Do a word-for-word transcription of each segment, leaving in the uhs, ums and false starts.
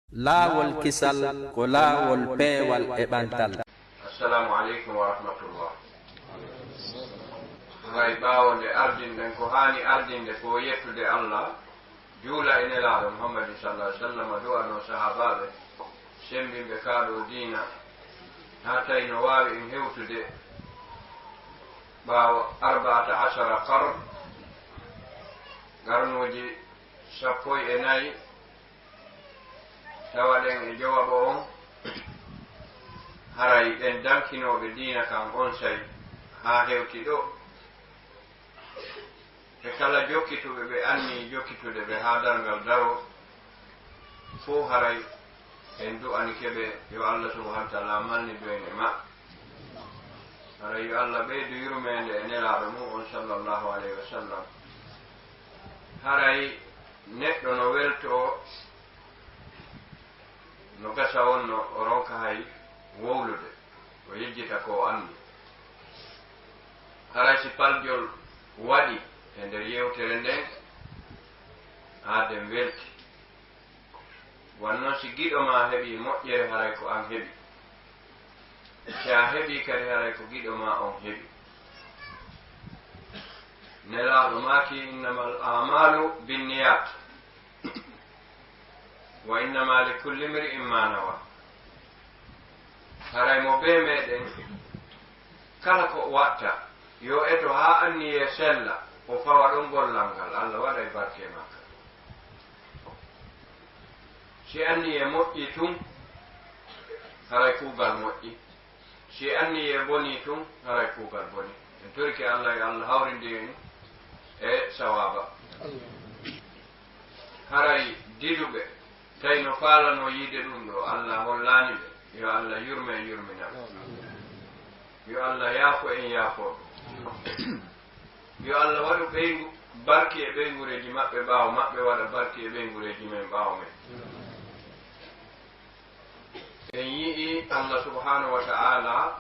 Laawol kisal ko laawol peewal e ɓantal. Assalamu aleykum wa rahmatullah. Haray ɓaawo nde ardinɗen ko haani ardinde ko yettude Allah, juula e Nelaaɗo Muhammadin sallallahu alaihi wasallam, du'ano sahaabaaɓe sembinɓe kaa ɗoo diina, haa tawi no waawi en hewtude ɓaawo arba'ata ashara qarn, qarnuuji sappo e nayi, tawaɗen e jowaɓo on, haray ɓen dankinooɓe diina kan onsay haa hewti ɗoo, e kala jokkituɓe ɓe anni jokkitude ɓe haa darngal daroo, fow haray en du'anike ɓe yo Allah subhanahu wa ta'ala malnidu en e maɓɓe. Haray yo Allah ɓeydu yurmeende e Nelaaɗo mum on sallallahu alayhi wa sallam. Haray neɗɗo no weltoo, no gasa wonno o ronka hay wowlude, o yejjita ko o anndi. Haray si paljol waɗi e nder yewtere nden, aaden welti. Wanno si giɗo maa heɓii moƴƴere, haray ko an heɓi. Si a heɓii kadi, haray ko giɗo maa on heɓi. Nelaaɗo maaki, "Innamal a'malu binniyat, wa innama likulli imri'in ma nawa." Haray mo bee meɗen, kala ko watta, yo eto haa anniyee sella, o fawa ɗon gollal ngal, Allah waɗay barke makka. Si anniyee moƴƴi tun, haray kuugal moƴƴi. Si anniyee boni tun, haray kuugal boni. En torike Allah, yo Allah hawrindin en e sawaaba. Haray diduɓe, tawi no faalano yiide ɗum ɗo, Allah hollaani ɓe. Yo Allah yurme en, yurmina ɓe. Yo Allah yaafo en, yaafo ɓe. Yo Allah waɗu ɓeyngu barki e ɓeyngureeji maɓɓe ɓaawo maɓɓe, waɗa barki e ɓeyngureeji men ɓaawo men. En yi'i Allah subhanahu wa ta'ala,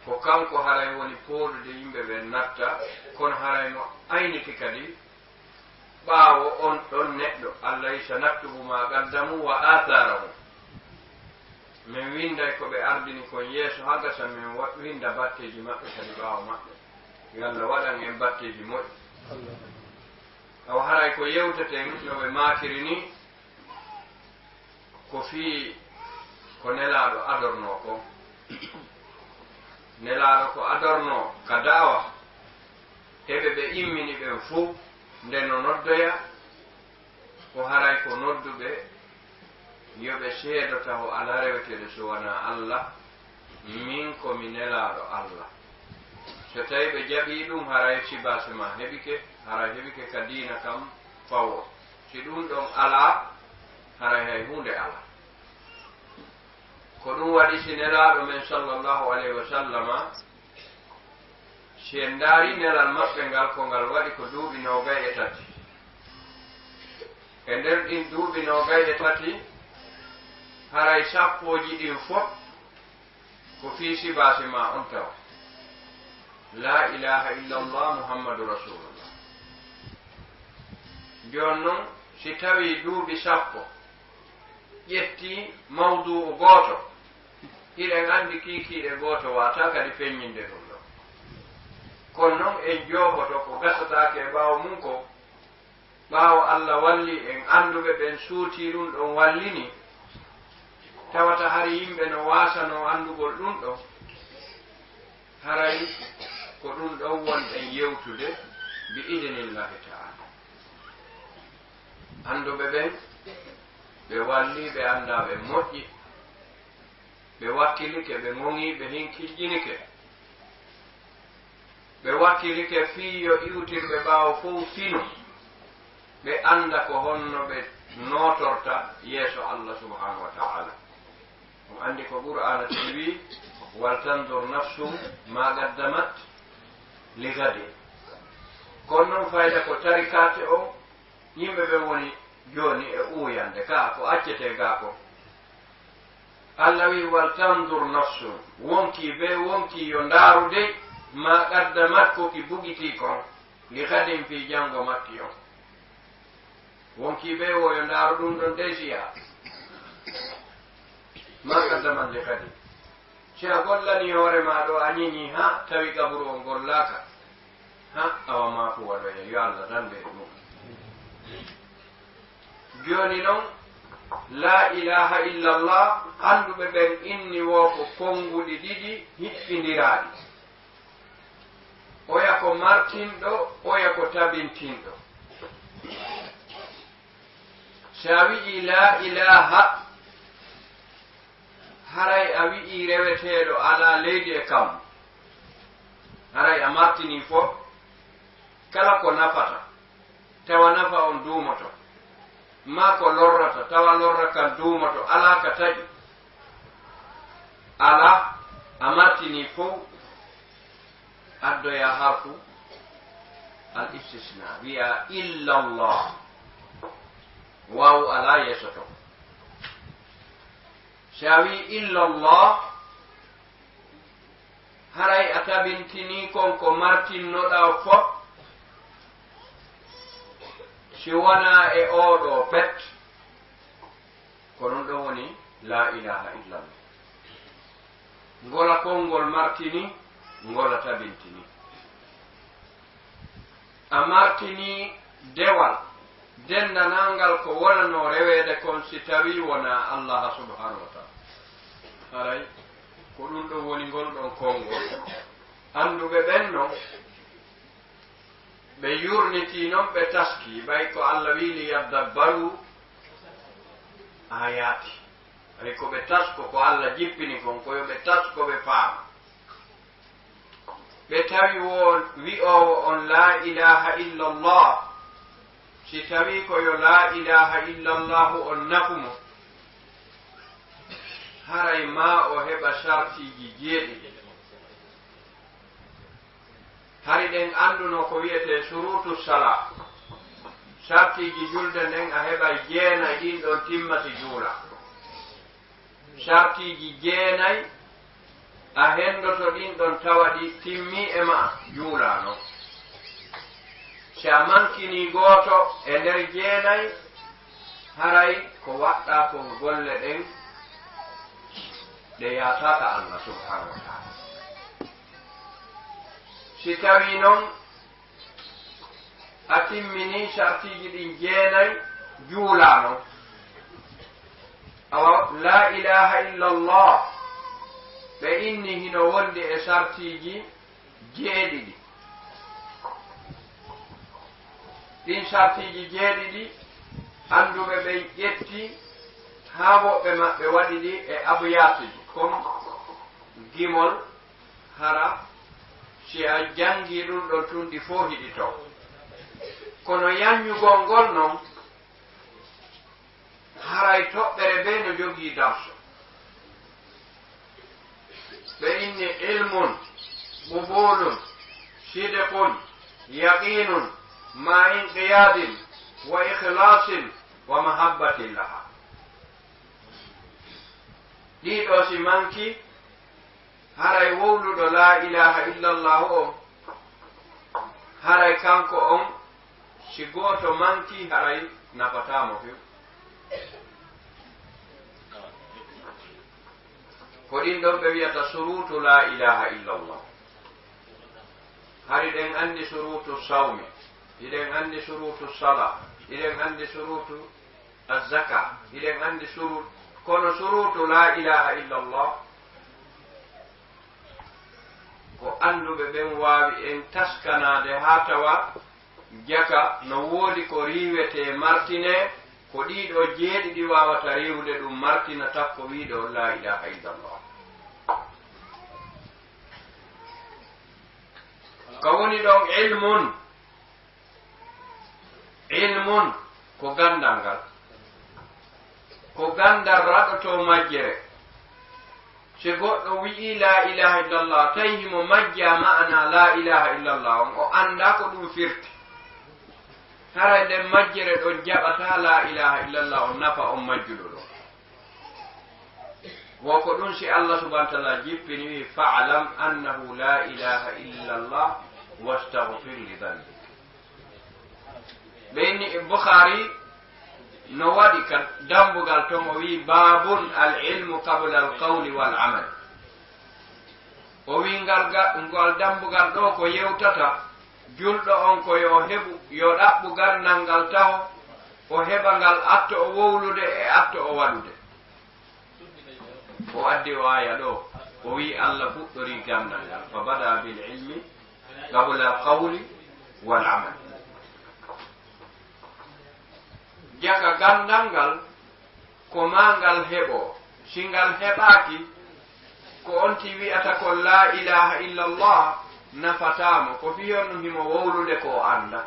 ko kanko haray woni pooɗude yimɓe ɓen natta, kono haray no ayniti kadi ɓaawo on ɗon neɗɗo, Allah wi, "Sanaktubu ma qaddamu wa atharahum." Min winday ko ɓe ardini kon yeeso haa gasa, min wa-, winda batteeji maɓɓe kadi ɓaawo maɓɓe. Yo Allah waɗan en batteeji moƴƴi. Awa haray ko yewteten no ɓe maakiri ni, ko fii ko Nelaaɗo adornoo kon. Nelaaɗo ko adornoo ka da'awa, e ɓe ɓe immini ɓen fow, nde no noddoya, ko haray ko nodduɓe, yo ɓe seedo taho alaa reweteeɗo so wanaa Allah, min ko mi Nelaaɗo Allah. So tawi ɓe jaɓii ɗum, haray sibaase maa heɓike, haray heɓike ka diina kam fawo. Si ɗum ɗon alaa, haray hay huunde alaa. Ko ɗum waɗi si Nelaaɗo men sallallahu alayhi wa sallama, si en ndaari nelal maɓɓe ngal, ko ngal waɗi ko duuɓi noogay e tati. E nder ɗin duuɓi noogay e tati, haray sappooji ɗin fof ko fii sibaase maa on tawa. Laa ilaaha illallah Muhammadu Rasulullah. Jooni non, si tawii duuɓi sappo ƴetti mawdu'u gooto, hiɗen anndi kiikiiɗe gooto waataa kadi feññinde ɗum ɗon. Kono non en jooboto ko gasataake e ɓaawo mum ko, ɓaawo Allah walli en, annduɓe ɓen suutii ɗum ɗon wallini, tawata hari yimɓe no waasanoo anndugol ɗum ɗon, haray ko ɗum ɗon wonɗen yewtude bi idinillahi ta'ala. Annduɓe ɓen, ɓe wallii, ɓe anndaa, ɓe moƴƴi, ɓe wakkilike, ɓe ŋoŋii, ɓe hinkijjinike. Ɓe wakkilike fii yo iwtirɓe ɓaawo fow tinu, ɓe annda ko honno ɓe nootorta yeeso Allah subhanahu wa ta'ala. On anndi ko Qur'aana tun wii, "Wal tanzur nafsum ma qaddamat li gadin." Kono non fayda ko tarikaate on, yimɓe ɓe woni jooni e uuyande, kaa ko accetee gaa kon. Allah wii, "Wal tanzur nafsum." Wonkii bee wonkii yo ndaaru dey, ma qaddamat, ko ki bugitii kon, li gadin, fii janngo makki on. Wonkii ɓe wo yo ndaaru ɗum ɗon ɗe siya. Ma qaddamat li ghadin. Si a gollanii hoore maa ɗo, a ñiñii haa tawi gaburu on gollaaka, haa awa maaku waɗoya, yo Allah dan ɓe ɗum. Jooni non, laa ilaaha illallah, annduɓe ɓen inni wo ko konnguɗi ɗiɗi hiɓɓindiraaɗi. Oya ko martinɗo, oya ko tabintinɗo. Si a wi'ii laa ilaaha, haray a wi'ii reweteeɗo alaa leydi e kammu. Haray a martinii fof, kala ko nafata, tawa nafa on duumoto, maa ko lorrata, tawa lorra kan duumoto, alaa ka taƴi. Alaa, a martinii fof, addoyaa harfu al istisna, wi'aa illallah. Waawu alaa yeeso ton. Si a wi'ii illallah, haray a tabintinii kon ko martinnoɗaa fof, si wonaa e oo ɗoo pet, ko ɗum ɗon woni laa ilaaha illallah. Ngola konngol martini, ngola tabintini. A martinii dewal denndanangal ko wonanoo reweede kon si tawii wonaa Allaha subhaanahu wa taala. Haray ko ɗum ɗon woni ngol ɗon konngol. Annduɓe ɓen non, ɓe yurnitii non, ɓe taskii, ɓay ko Allah wi'i, "Liyaddabbaru aayaati." Ɓay ko ɓe tasko ko Allah jippini kon, ko yo ɓe tasko, ɓe faama. Ɓe tawi wo wi'oowo on laa ilaaha illallah, si tawii ko yo laa ilaaha illallahu on nafu mo, haray maa o heɓa sartiiji jeeɗiɗi. Hari ɗen annduno ko wi'etee suruutu salaa. Sartiiji julde nden a heɓay jeenay ɗin ɗon timma si juula. Sartiiji jeenay a henndoto ɗin ɗon tawa ɗi timmii e maa juulaano. Si a mankinii gooto e nder jeenay, haray ko waɗɗaa kon golle ɗen ɗe yaataaka Allah subhaanahu wa taala. Si tawii non a timminii sartiiji ɗin jeenay, juulaano. Awa, laa ilaaha illallah, ɓe inni hino wondi e sartiiji jeeɗiɗi. Ɗin sartiiji jeeɗiɗi, annduɓe ɓen ƴetti haa woɓɓe maɓɓe waɗi ɗi e abyaatuji, comme gimol, hara si a janngii ɗum ɗon tun ɗi fof hiɗi ton. Kono yanñugol ngol non, haray toɓɓere bee no jogii darso. Ɓe inni ilmun, qubulun, sidqun, yaqinun, ma inqiyadin, wa ikhlasin, wa mahabbatin laha. Ɗiɗo si manki, haray wowluɗo laa ilaaha illallahu on, haray kanko on, si gooto manki, haray nafataa mo few. Ko ɗin ɗon ɓe wi'ata suruutu laa ilaaha illallah. Hari ɗen anndi suruutu sawmi, hiɗen anndi suruutu sala, hiɗen anndi suruutu azzaka, hiɗen anndi suruutu, kono suruutu laa ilaaha illallah, ko annduɓe ɓen waawi en taskanaade haa tawa jaka no woodi ko riiwetee martinee, ko ɗiɗo jeeɗiɗi waawata riiwude ɗum martina takko wi'uɗo laa ilaaha illallah. Ka woni ɗon ilmun, ilmun ko ganndal ngal. Ko ganndal raɗotoo majjere. Si goɗɗo wi'ii laa ilaaha illallah, tawi himo majjaa ma'ana laa ilaaha illallah on, o anndaa ko ɗum firti. Haray nden majjere ɗon jaɓataa laa ilaaha illallah on nafa on majjuɗo ɗon. Wo ko ɗum si Allah subhanahu wa ta'ala jippini, wi'i, "Fa'lam annahu la ilaha illa Allah wastaghfir li dhanbik." Ɓe inni e Bukhari, No waɗi ka dambugal ton, o wi'i, "Babun al ilmu qabla al qawli wal amal." O wi'i, ngal ga-, ngal dambugal ɗo ko yewtata julɗo on ko yo heɓu, yo ɗaɓɓu gandal ngal taho, o heɓa ngal atto o wowlude e atto o waɗude. O addi o aya ɗo, o wi'i Allah fuɗɗori gandal ngal, "Fa bada bil ilmi qabla al qawli wal amal." Jaka gandal ngal, ko ma ngal heɓo. Si ngal heɓaaki, ko on ti wi'ata kon la ilaha illallah, nafataa mo. Ko fii honɗum himo wowlude ko o annda.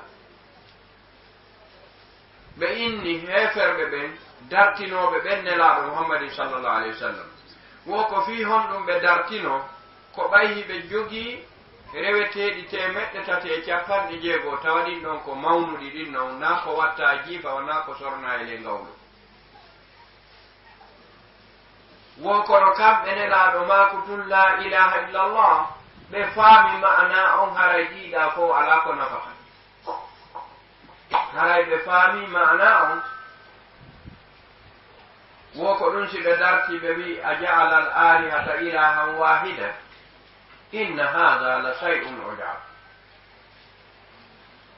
Ɓe inni heeferɓe ɓen, dartinooɓe ɓen Nelaaɗo Muhammadin sallallahu alayhi wa sallam. Wo ko fii honɗum ɓe dartinoo? Ko ɓay hiɓe jogii reweteeɗi teemeɗɗe tati e capanɗe jeego, tawa ɗin ɗon ko mawnuɗi ɗin non, naa ko wattaa jiifa, naa ko sornaa e ley ngawlo. Wo kono kamɓe Nelaaɗo maaku tun, "La ilaha illallah," ɓe faami ma'ana on, haray ɗiɗa fow alaa ko nafata. Haray ɓe faami ma'ana on. Wo ko ɗun si ɓe darti, ɓe wi'i, "A ja'ala al alihata ilahan wahida, inna hadha la shay'un ujab."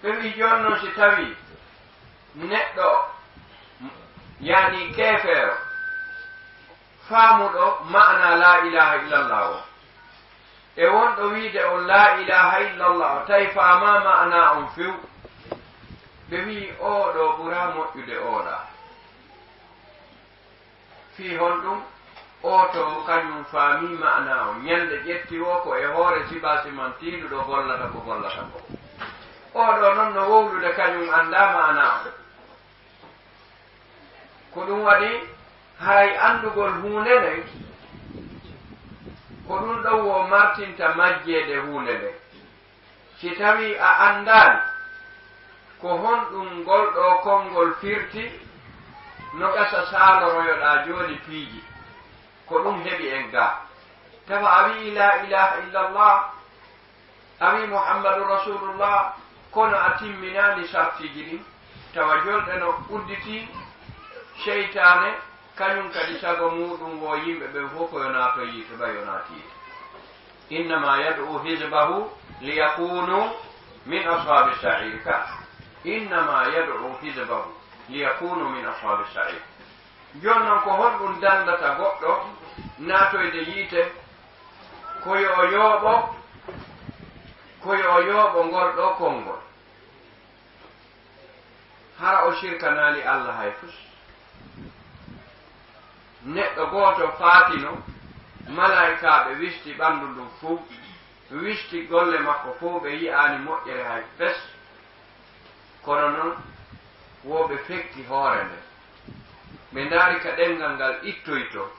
Ɓe wi'i, "Jooni non, si tawii neɗɗo, yani keefeero, faamuɗo ma'ana la ilaha illallah o, e wonɗo wiide on la ilaha illallah o, tawi faamaa ma'ana on few." Ɓe wi'i, "Oo ɗoo ɓuraa moƴƴude oo ɗaa." Fii honɗum? Oo to kañum faamii ma'ana on. Ñande ƴetti wo ko e hoore sibaasi man tiiɗuɗo gollata ko gollata ko. Oo ɗoo non no wowlude, kañum anndaa ma'ana on. Ko ɗum waɗi, haray anndugol huunde nden, ko ɗum ɗon wo martinta majjeede huunde nden. Si tawii a anndaali ko honɗum ngol ɗoo konngol firti, no gasa saaloroyoɗaa jooni piiji. Ko ɗum heɓi en gaa. Tawa a wi'i, "La ilaha illallah," a wi'i, "Muhammadu rasulullah," kono a timminaani sartiiji ɗin. Tawa jolɗe no udditii, seytaane kañum kadi sago muuɗum wo yimɓe ɓen fow ko yo naatoy yiite, ɓay yo naati yiite. "Innama yad'u hizbahu liyakunu min ashabi sa'ir," ka. "Innama yad'u hizbahu liyakunu min ashabi sa'ir." Jooni non, ko honɗum dandata goɗɗo naatoyde yiite? Ko yo o yooɓo, ko yo o yooɓo ngol ɗoo konngol. Hara o sirkanaali Allah hay fus. Neɗɗo gooto faatino, malaa'ikaaɓe wisti ɓanndu ndun fow, wisti golle makko fow, ɓe yi'aani moƴƴere hay fes. Kono non, wo ɓe fekki hoore nden. Ɓe ndaari ka ɗemngal ngal ittoyto.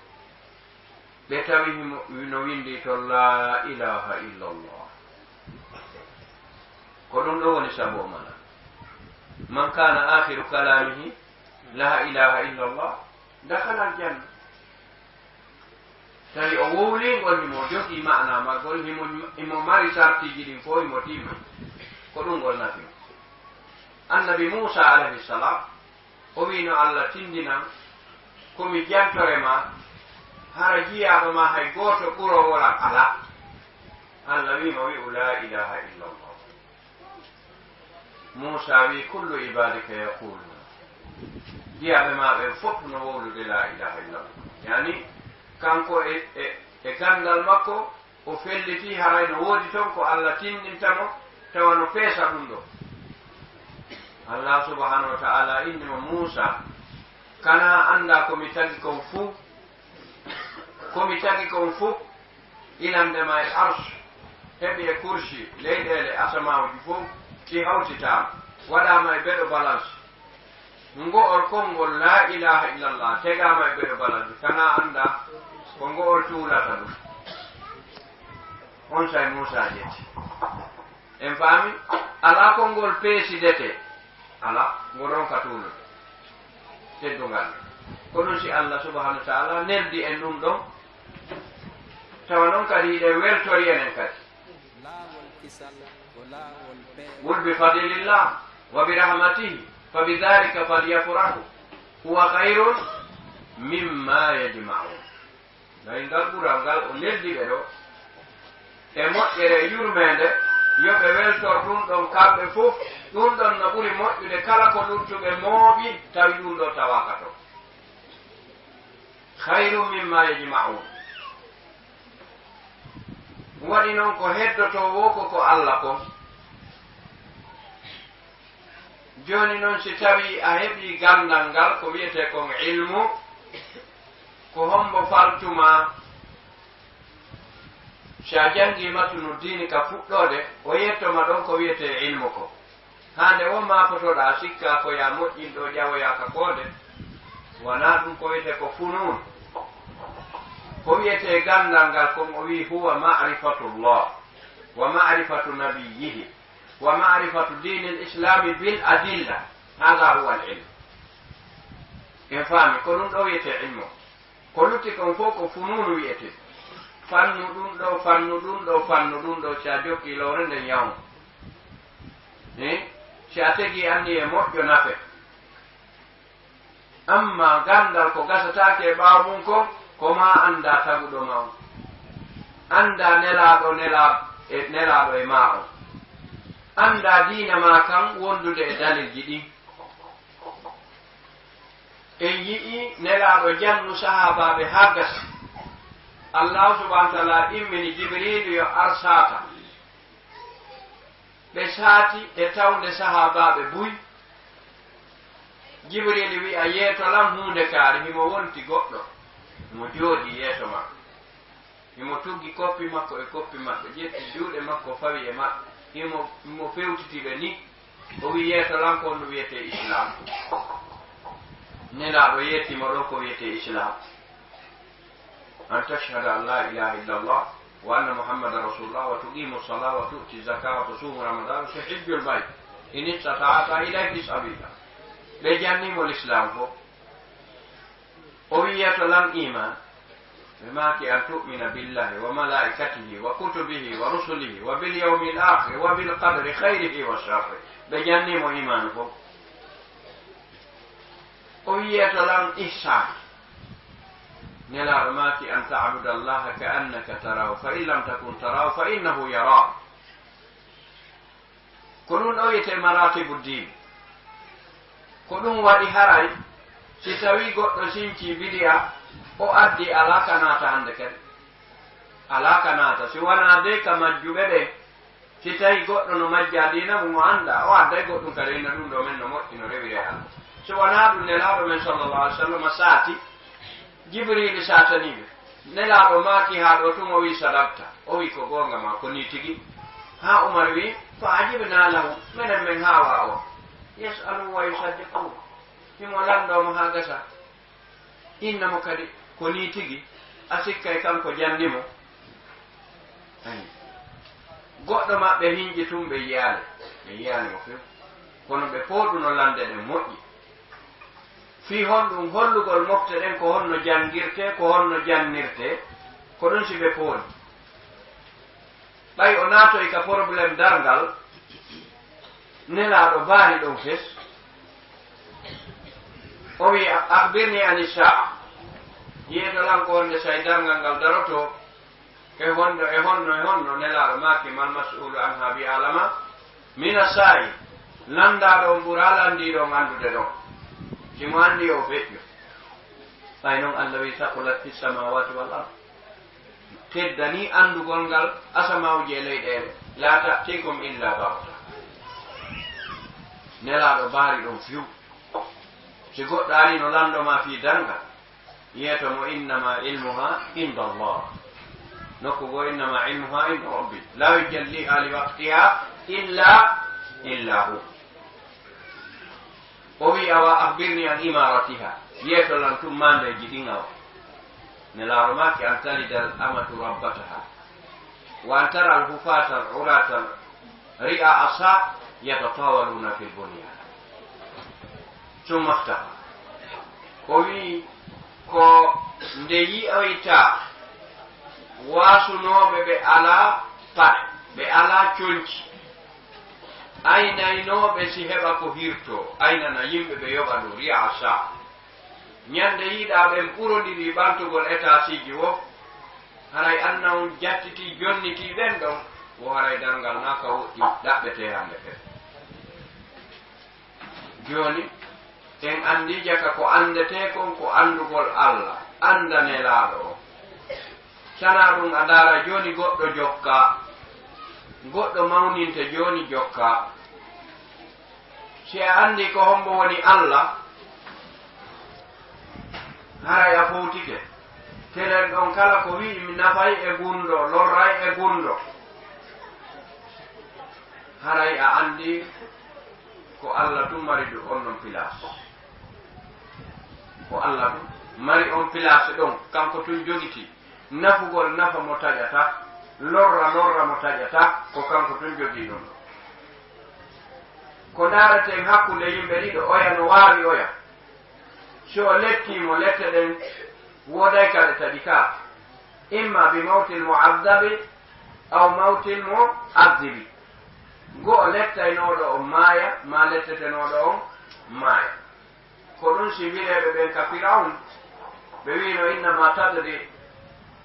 Ɓe tawi himo, no winndi ton, "La ilaha illallah." Ko ɗum ɗo woni sabu o mala. "Man kana akhiru kalamihi la ilaha illallah, dakhala aljanna." Tawi o wowlingol, himo jogii ma'ana maggol, himo, himo mari sartiiji ɗin fow, himo timma. Ko ɗum ngol nafi mo. Annabi Muusa alayhi salam, o wi'no Allah, "Tindinan, ko mi jantore ma, hara jiyaaɗo ma hay gooto ɓuroowo lan alaa." Allah wi'i mo, "Wi'u la ilaha illallah." Muusa wi'i, "Kullu ibadika yaquluna." Jiyaaɓe ma ɓen fow no wowlude la ilaha illallah. Yani, kanko e, e, e gandal makko, o felliti, haray no woodi ton ko Allah tinndinta mo, tawa no feesa ɗum ɗo. Allah subhanahu wa ta'ala inni mo, "Muusa, kana annda ko mi tagi kon fuu? Ko mi tagi kon fuu, inande ma e arsh, heɓi e kursi, leyɗeele, asamaaji fow, ɗi hawtitaama, waɗaama e beɗo balance. Ngo'ol konngol, la ilaha illallah, tegaama e beɗo balance, kana annda ko ngo'ol tuulata ɗum." On say Muusa ƴetti. En faami? Alaa konngol peesidetee. Alaa, ngol ronka tuulude teddungal. Ko ɗum si Allah subhanahu wa ta'ala neldi en ɗum ɗon, tawa noon kadi hiɗen weltori enen kadi. Laawol kisal ko laawol peewal. "Qul bi fadlillah wa bi rahmatihi fa bi dhalika falyafrahu." Huwa khayrun mimma yajma'un. Nayi ngal ɓural ngal o neldi ɓe ɗo e moƴƴere e yurmeende, yo ɓe weltor ɗum ɗon kamɓe fof. Ɗum ɗon no ɓuri moƴƴude kala ko luttuɓe mooɓi, tawi ɗum ɗo tawaaka toon. Khayrun mimma yajma'un. Waɗi noon ko heddotoo woo ko ko Alla kon. Jooni noon, si tawii a heɓii ganndal ngal, ko wiyetee kon ilmu, ko hombo faltumaa? Si a janngii matnu diini ka fuɗɗoode, o yetto ma ɗon ko wiyetee ilmu ko. Haa nde woo maapotoɗaa, sikkaa ko yaa moƴƴin ɗo, ƴawoyaa ka koode. Wanaa ɗum, ko wiyetee ko funuun. Ko wiyetee ganndal ngal kon, o wii, huwa ma'rifatullah wa ma'rifatu nabiyyihi wa ma'rifatu diinil islaami bil adilla. Haaza huwa al ilm. En faami, ko ɗum ɗo wiyetee ilmu. Ko lutti kon fof ko funuunu wiyetee. Fannu ɗum ɗo, fannu ɗum ɗo, fannu ɗum ɗo, si a jokkii lowre nden yahu. Eh? Si a tegii anniye moƴƴo nafe. Amma ganndal ko gasataake e ɓaawo mum kon, ko maa anndaa taguɗo ma on. Anndaa nelaaɗo, nelaa-, e, nelaaɗo e maa on. Anndaa diina maa kan wondude e dalilji ɗin. En yi'ii nelaaɗo jannu sahaabaaɓe haa gasi. Allaahu subhaanahu wa ta'aalaa immini Jibriilu yo ar saata. Ɓe saati e tawnde sahaabaaɓe buy. Jibriilu wi'a, yeeto lan huunde kaari, himo wonti goɗɗo. Mo jooɗii yeeso makko. Himo tuggi koppi makko e koppi maɓɓe, ƴetti juuɗe makko, fawi e maɓɓe. Himo, himo fewtiti ɓe ni. O wi'i, yeeto lan ko honɗum wiyetee Islaam. Nelaaɗo yeetii mo ɗon ko wiyetee Islaam. An tashhada an laa ilaaha illa Allah wa anna Muhammadan Rasulullah wa tuqiimu salaa wa tu'ti zakaa wa tasuumu Ramadaan wa tuhijjul bayt in istata'ta ilayhi sabiila. Ɓe jannii mo Lislaam fof. O wi'i, yeeto lan iimaan. Ɓe maaki, an tu'mina billahi wa malaa'ikatihi wa kutubihi wa rusulihi wa bil yawmil aakhiri wa bil qadri khayrihi wa sharrihi. Ɓe jannii mo iimaanu fof. O wi'i, yeeto lan ihsaan. Nelaaɗo maaki, an ta'buda Allaha ka annaka taraahu, fa in lam takun taraahu, fa innahu yaraak. Ko ɗum ɗo wiyetee maraatibu diin. Ko ɗum waɗi haray, si tawii goɗɗo sincii bidi'a, o addi, alaa ka naata hannde kadi. Alaa ka naata, si wanaa dey ka majjuɓe ɓen. Si tawii goɗɗo no majja diina mum, o anndaa, o adday goɗɗum kadi, inna ɗum ɗo men no moƴƴi, no rewiri e Alla. Si wanaa ɗum, Nelaaɗo men sallallahu alaihi wasallam saati, Jibriilu saatanii ɓe. Nelaaɗo maaki haa ɗo tun, o wi'i, sadaqta. O wi'i, ko goonga maa, ko nii tigi. Haa Umar wi'i, fa ajibnaa lahu, menen men haawaa on. Yas'aluhu wa yusaddiquhu. Himo lanndoo mo haa gasa. Inna mo kadi, ko nii tigi. A sikkay kanko janni mo. Ayi. Goɗɗo maɓɓe hinƴi tun, ɓe yi'aali. Ɓe yi'aali mo few. Kono ɓe pooɗuno lannde ɗen moƴƴi. Fii honɗum? Hollugol mofte ɗen ko honno janngirtee, ko honno jannirtee, ko ɗum si ɓe pooli. Ɓay o naatoy ka problème darngal, Nelaaɗo baari ɗon fes. O wi'i, akhbirni ani saa'a. Yeeto lan ko honde say darngal ngal darotoo. E honno, e honno, e honno? Nelaaɗo maaki, mal mas'uulu anhaa bi a'lama mina saa'il. Lanndaaɗo on ɓuraa lanndiiɗo on anndude ɗon. Si mo anndi, o feƴƴo. Ɓay non Alla wi'i, saqulat fis samaawaati wal ard. Teddanii anndugol ngal asamaaji e leyɗeele. Laa ta'tiikum illa baxta. Nelaaɗo baari ɗon fiw. Si goɗɗo ari no lanndo ma fii darngal, yeeto mo, innama ilmuha inda Allah. Nokku goo, innama ilmuha inda Rabbi. La yujalliha li waqtiha illa, illa hu. O wi'i, awa akhbirni an imaratiha. Yeeto lan tun maandeeji ɗin awa. Nelaaɗo maaki, an talida al amatu rabbataha. Wa an tara al hufata al urata al ri'a asa yatatawaluna fil bunyan. Summa ikhtafa. O wi'i, ko nde yi'oyta waasunooɓe ɓe alaa paɗe, ɓe alaa conci, aynaynooɓe si heɓa ko hirtoo, aynana yimɓe ɓe yoɓa ɗum, ri'a asa. Ñande yiiɗaa ɓen ɓurondirii ɓantugol etaasiiji woo, haray Anna on jattitii jonnitii ɓen ɗon, wo haray darngal maa ka woɗɗi ɗaɓɓetee hande fen. Jooni, en anndii jaka ko anndetee kon ko anndugol Alla, annda Nelaaɗo on. Sanaa ɗun a ndaara jooni goɗɗo jokkaa, goɗɗo mawninte jooni jokkaa. Si a anndii ko hombo woni Alla, haray a fowtike. Telen ɗon kala ko wi'i mi nafay e gunndo, lorray e gunndo. Haray a anndii ko Alla tun mari ɗun on non pilaas. Ko Alla tun mari on pilaas ɗon, kanko tun jogitii. Nafugol nafa mo taƴataa, lorra lorra mo taƴataa, ko kanko tun jogii ɗun ɗon. Ko ndaareten hakkunde yimɓe ɗiɗo, oya no waawi oya. Si o lettii mo, lette ɗen wooday ka ɗe taƴi ka. Imma bi mawtil mu'azzabi, aw mawtil mu'azzibi. Go'o lettaynooɗo on maaya, maa lettetenooɗo on maaya. Ko ɗun si wireeɓe ɓen ka Firawun, ɓe wi'ino, "Innama taqdi,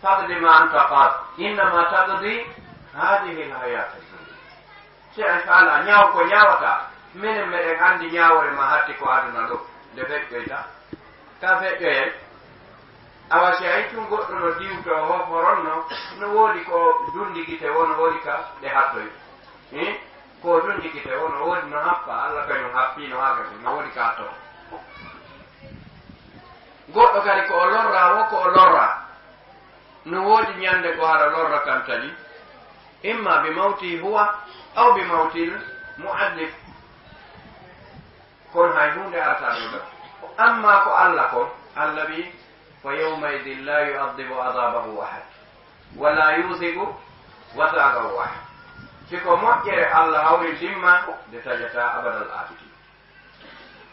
faqdi ma anta qad, innama taqdi hadhihi al-hayata ad-dunya." Si a faalaa ñaaw ko ñaawataa, menen meɗen anndi ñaawore maa hatti ko aduna ɗoo, nde feƴƴoyta. Ka feƴƴoyay. Awa si a yi'i tun goɗɗo no diwtoo ho-, horonno, no woodi ko dunndi gite woo no woodi ka ɗe hattoy. Hin? Ko dunndi gite woo no woodi no happa, Alla kañun happii no hagati, no woodi ka hattoto. Goɗɗo kadi ko o lorraa woo ko o lorraa. No woodi ñande ko hara lorra kan taƴi, imma bi mawtihi huwa aw bi mawtil mu'allif. Kono hay huunde artaa ɗoo ɗon. Amma ko Alla kon, Alla wi'i, "Fa yawma idhin la yu'adhibu adhabahu ahad, wa la yuthiqu wathaqahu ahad." Si ko moƴƴere Alla hawrindin ma, nde taƴataa abadal aabidin.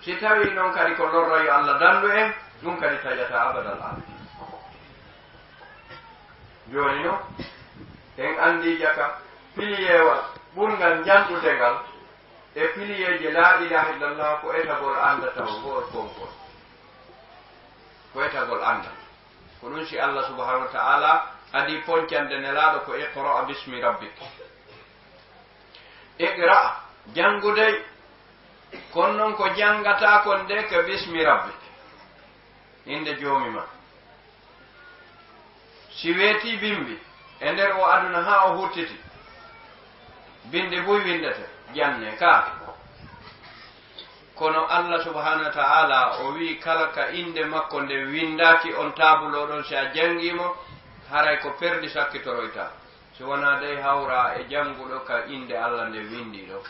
Si tawii non kadi ko lorra, yo Alla danndu en, ɗun kadi taƴataa abadal aabidin. Jooni non, en anndii jaka piliyeewal ɓurngal njanɗude ngal e piliyeeje laa ilaaha illallah ko etagol annda taw ngol konngol. Ko etagol annda. Ko ɗun si Alla subhanahu wa ta'ala adii poncande Nelaaɗo ko iqra bismi rabbik. Iqra, janngu dey, kono non ko janngataa kon de ko bismi rabbik, innde Joomi maa. Si weetii bimbi, e nder oo aduna haa o huttiti, bindi buy winndete, jannee ka. Kono Alla subhanahu wa ta'ala o wi'i kala ka innde makko nde winndaaki on taabuloo ɗon, si a janngii mo, haray ko perdi sakkitoroytaa. Si wanaa dey hawraa e jannguɗo ka innde Alla nde winndii ɗon.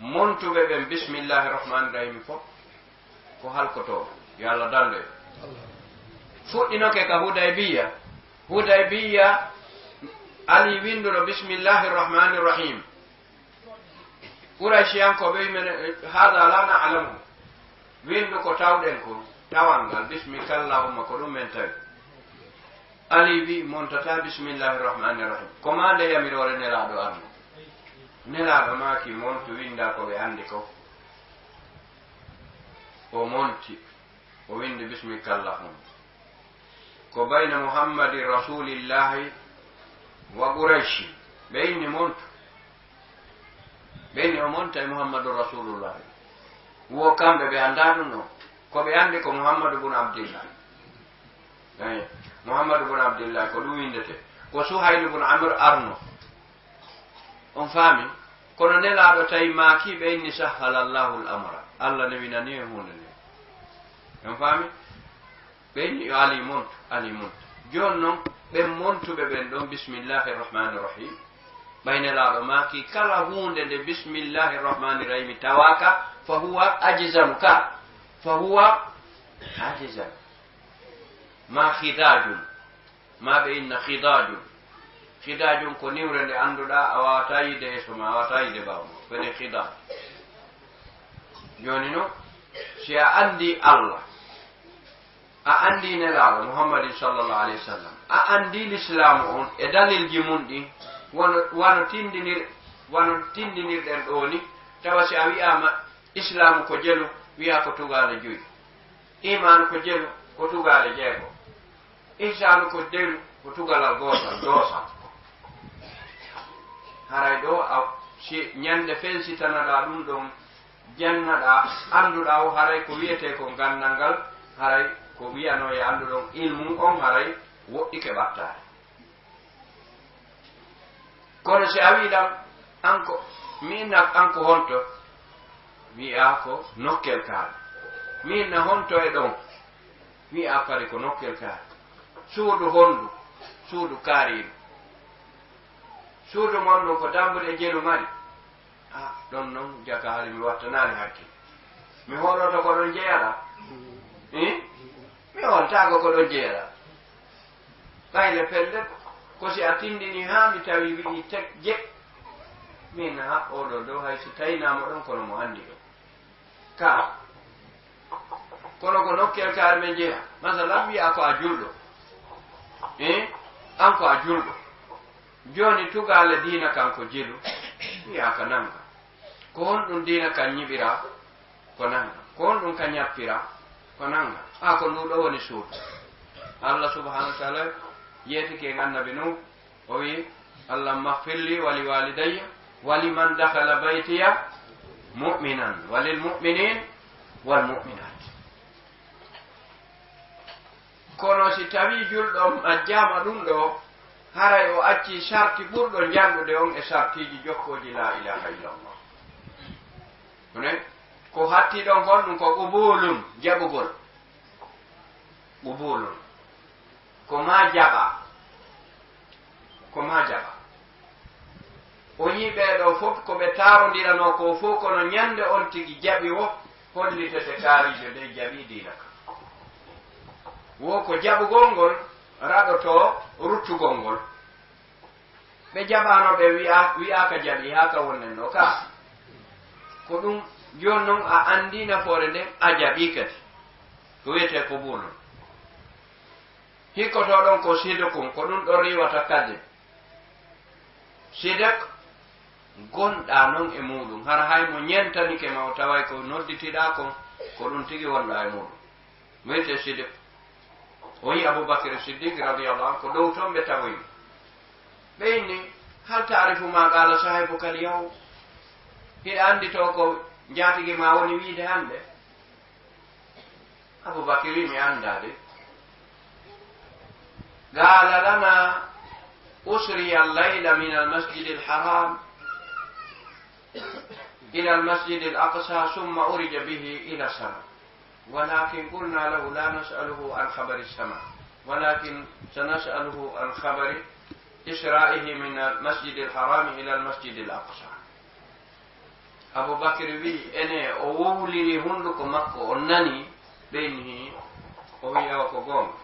Montuɓe ɓen bismillahi rahmani rahim fof ko halkotooɓe. Yo Alla danndu en. Fuɗɗinoke ka Hudaybiya. Hudaybiya, Ali winnduno bismillahi rahmani rahim. Qurayshiyankooɓe wi'i men, "Hada la na'lamu." Winndu ko tawɗen ko, tawal ngal, bismika Allahumma, ko ɗun men tawi. Ali wi'i, "Montataa bismillahi rahmani rahim." Ko maa nde yamiroore Nelaaɗo arno. Nelaaɗo maaki, "Montu, winnda ko ɓe anndi kon." O monti, o winndi, "Bismika Allahumma." Ko bayna Muhammadi Rasulillahi wa Qurayshi. Ɓe inni, "Montu." Ɓe inni, "O monta e Muhammadu Rasulullahi." Wo kamɓe ɓe anndaa ɗun ɗon. Ko ɓe anndi ko Muhammadu bun Abdillah. Eey, Muhammadu bun Abdillah, ko ɗun winndetee. Ko Suhaylu bun Amr arno. On faami? Kono Nelaaɗo tawi maaki ɓe inni, "Sahhala Allahu al-amra." Alla newinanii en huunde nden. On faami? Ɓe inni, "Yo Ali montu, Ali montu." Jooni non, ɓen montuɓe ɓen ɗon, bismillahi rahmani rahim. Ɓay Nelaaɗo maaki, kala huunde nde bismillahi rahmani rahim tawaaka, fa huwa ajzamu ka, fa huwa ajzamu. Ma khidajun, ma ɓe inna khidajun. Khidajun ko niwre nde annduɗaa a waawataa yiide yeeso maa, a waawataa yiide ɓaawo maa. Ko woni khidaj. Jooni non, si a anndii Alla, a anndii Nelaaɗo Muhammadin sallallahu alayhi wa sallam, a anndii Lislaamu on e dalilji mun ɗin, wano, wano tindinir-, wano tindinirɗen ɗoo ni, tawa si a wi'aama Islaamu ko jelu, wi'aa ko tugaale joyi. Iman ko jelu, ko tugaale jeego. Ihsanu ko jelu, ko tugalal gootal, doosal. Haray ɗo a, si ñande fensitanaɗaa ɗum ɗon, jannaɗaa, annduɗaa o, haray ko wiyetee ko ganndal ngal, haray ko wiyanoo e annduɗon ilmu on, haray woɗɗike ɓattaare. Kono si a wii ɗam, an ko, mi inna an ko honto? Wi'a ko nokkel kaari. Mi inna honto e ɗon? Wi'a kadi ko nokkel kaari. Suudu hondu? Suudu kaariiru. Suudu mon ɗum ko dambuɗe jelu mari? Ah, ɗon non jaka hari mi wattanaali hakkil. Mi hooloto ko ɗon jeyaɗa? Eh? Mi hooltaako ko ɗon jeyaɗa. Ɓayde pellet, ko si a tindini haa mi tawi wi'i tek je. Min ha oɗo dow hay si taynaamo ɗon kono mo anndi ɗon. Ka. Kono ko nokkel kaari men jeya. Masalan, wi'a ko a julɗo. Eh? An ko a julɗo. Jooni tugaale diina kan ko jelu. Wi'a ka nanga. Ko honɗum diina kan ñiɓira? Ko nanga. Ko honɗum ka ñappira? Ko nanga. A ko ndu ɗo woni suudu. Allah subhanahu wa ta'ala yeetike en annabi Nuh, o wi, "Allahumma ighfir li wa li walidayya wa liman dakhala baytiya mu'minan wa lil mu'minin wal mu'minat." Kono si tawi julɗo majjaama ɗum ɗo, haray o acci sarti ɓurɗo njanɗude on e sartiiji jokkooji la ilaha illallah. Kono ko hatti ɗon kon ɗum ko qubulun, jaɓugol. Qubulun. Ko ma jaɓa. Ko ma jaɓa. O yii ɓee ɗo fof ko ɓe taarondiranoo ko fof, kono ñande on tigi jaɓi o, hollitete kaarijo dey jaɓi diina ka. Wo ko jaɓugol ngol raɗoto ruttugol ngol. Ɓe jaɓaano ɓe wi'a, wi'aaka jaɓi haa ka wonnen ɗo ka. Ko ɗum jooni non a anndi nafoore nden, a jaɓi kadi. Ko wiyetee ko buulo. Hikkoto ɗon ko sidikun, ko ɗum ɗon riiwata kadi. Sidik, gonɗaa non e muuɗum. Hara hay mo ñentanike ma o taway ko nodditiɗaa kon, ko ɗum tigi wonɗaa e muuɗum. Wiyetee sidik. O yi Abubakar Siddiq radiyallahu anhu, ko dow ton ɓe tawoyi. Ɓe inni, "Hal taarifu ma qaala saahibuka al-yawm?" Hiɗa anndi to ko njaatigi ma woni wiide hannde? Abubakar wi, "Mi anndaa de." Qaala, "Lana usriya al-layla min al-masjid al-haram ila al-masjid al-aqsa, thumma urija bihi ila sama." ولكن قلنا له لا نسأله عن خبر السماء، ولكن سنسأله عن خبر إسرائه من المسجد الحرام إلى المسجد الأقصى. Abubakar wi, ene o wowliri hunnduko makko, o nani, ɓeyni o wi o ko goonga.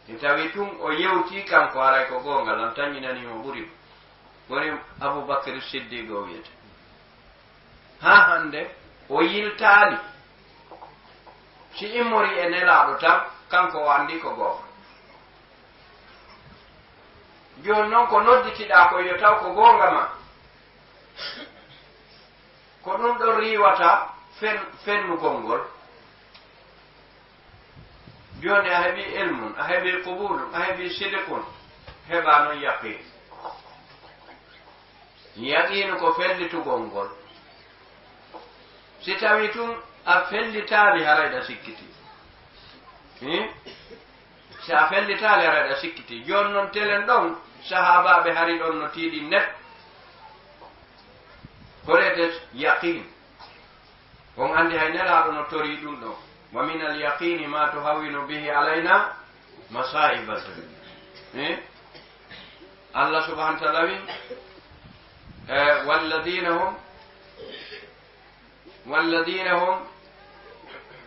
Mi tawi tun o yewti kanko, haray ko goonga, lan tañinani mo ɓuri mo. Woni Abubakar Siddiq o wiyete. Haa hannde o yiltaali. Si immori e Nelaaɗo tan, kanko o anndi ko goonga. Jooni non ko nodditiɗaa ko yo taw ko goonga ma. Ko ɗum ɗon riiwata fen-, fennugol ngol. Jooni a heɓi ilmun, a heɓi qubulun, a heɓi sidikun, heɓa non yaqin. Yaqiinu ko fellitugol ngol. Si tawi tun a fellitaali, haray ɗa sikkiti. Hin? Si a fellitaali, haray ɗa sikkiti. Jooni non telen ɗon, sahaabaaɓe hari ɗon no tiiɗi net. Ko rete yaqin. On anndi hay Nelaaɗo no tori ɗum ɗo. "Wa min al-yaqini ma tuhawwinu bihi alayna masaiba dunya." Eh? Allah subhanahu wa ta'ala wi, eh, "Walladina hum, walladina hum,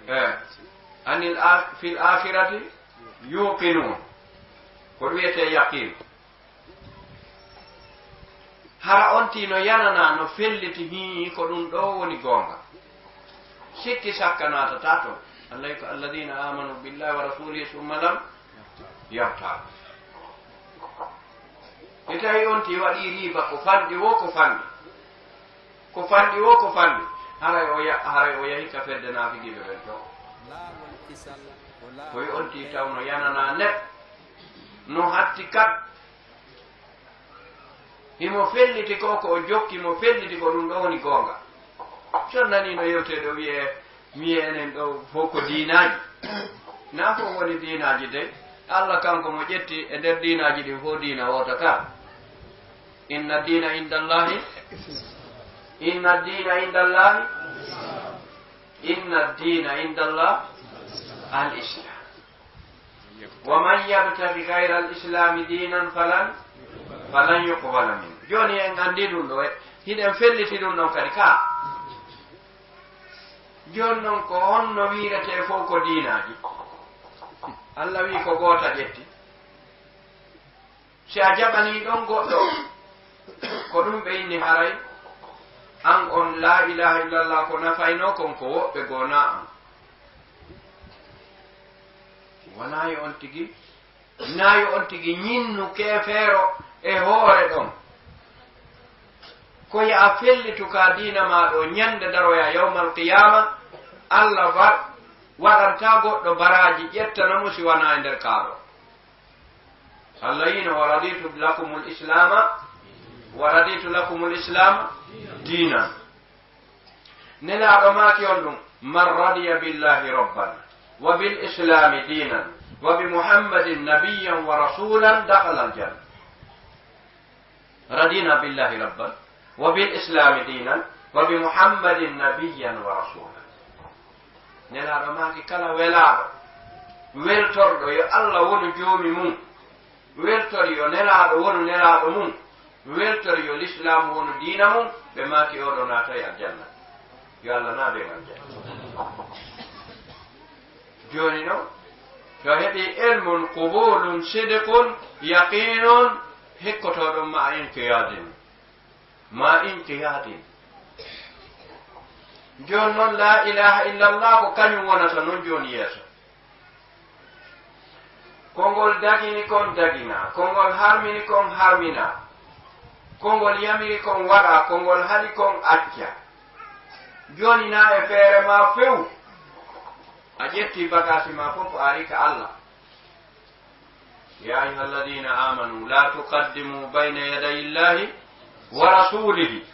eh, anil a-, fil akhirati yuqinun." Ko ɗum wiyetee yaqin. Hara on tino yanana no felliti hii ko ɗum ɗo woni goonga. Sikki sakka naatata toon. Allah ko, "Alladina amanu billahi wa rasulihi summa lam yartabu." E tawi on ti waɗi riiba ko fanɗi wo ko fanɗi. Ko fanɗi wo ko fanɗi. Haray o ya-, haray o yahi ka fedde naafiqiiɓe ɓen to. Koy on tii tawno yananaa neɗɗo. No hatti kat. Himo felliti ko, ko o jokki mo felliti ko ɗum ɗo woni goonga. So nanii no yewtee ɗo wiyee, wiyee enen ɗo fof ko diinaaji. Na fof woni diinaaji dey. Allah kanko mo ƴetti e nder diinaaji ɗin fof diina wooto ka. Inna diina inda Allahi. Inna diina inda Allahi. Inna diina inda Allah al Islam. Wa man yabtaghi ghayra al islami dinan falan, falan yuqbala min. Jooni en anndi ɗum ɗo, e hiɗen felliti ɗum ɗon kadi ka. Jooni non ko honno wiiretee fof ko diinaaji? Allah wii ko goota ƴetti. Si a jaɓanii ɗon goɗɗo, ko ɗum ɓe inni haray, an on laa ilaaha illallah ko nafaynoo kon ko woɓɓe goo naa an. Wanaa yo on tigi, naa yo on tigi ñinnu keefeero e hoore ɗon. Ko yo a fellitu ka diina maa ɗo ñande daroya yawmal qiyaama, Allah wa-, waɗanta goɗɗo baraaji ƴettana mo si wanaa e nder kaa ɗo. Allah yino, "Wa raditu lakumul islama, wa raditu lakumul islama diinan." Nelaaɗo maaki on ɗum, "Man radiya billahi rabban, wa bil islami diinan, wa bi Muhammadin nabiyyan wa rasulan, dakhala al janna." Radina billahi rabban, wa bil islami diinan, wa bi Muhammadin nabiyyan wa rasulan. Nelaaɗo maaki kala welaaɗo, weltorɗo yo Allah wonu joomi mum, weltori yo Nelaaɗo wonu Nelaaɗo mum, weltori yo Lislaamu wonu diina mum, ɓe maaki oo ɗoo naatay aljanna. Yo Allah naat en aljanna. Jooni non, to heɓii ilmun qubulun sidqun yaqinun, hikkotoo ɗum ma inqiyadin. Ma inqiyadin. Jooni non, laa ilaaha illallah ko kañum wonata non jooni yeeso. Ko ngol dagini kon daginaa, ko ngol harmini kon harminaa, ko ngol yamiri kon waɗaa, ko ngol haɗi kon acca. Jooni naa e feere maa few, a ƴetti bagaasi maa fof a ari ka Allah. Ya ayuha alladina amanu la tuqaddimu bayna yaday illahi wa rasulihi.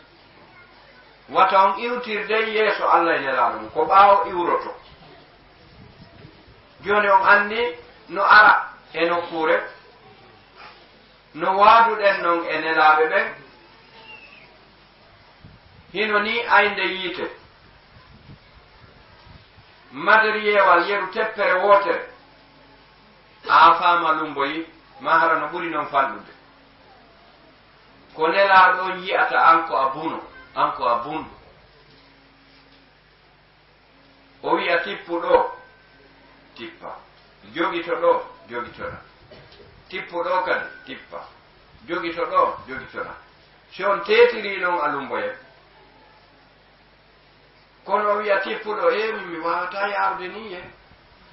Wata on iwtirde yeeso Allah e Nelaaɗo mum, ko ɓaawo iwroto. Jooni on anndi no ara e nokkuure, no waaduɗen non e nelaaɓe ɓen, hino nii aynde yiite, maderiyewal yeru teppere wootere, a faama lumboyi, ma hara no ɓuri non fanɗude. Ko Nelaaɗo on yi'ata an ko a buno, an ko a bunɗo. O wi'a, "Tippu ɗo, tippa. Jogito ɗo, jogitona. Tippu ɗo kadi, tippa. Jogito ɗo, jogitona." Si on teetirii non a lumboye. Kono o wi'a, "Tippu ɗo, e min mi waawataa yaarude nii ye.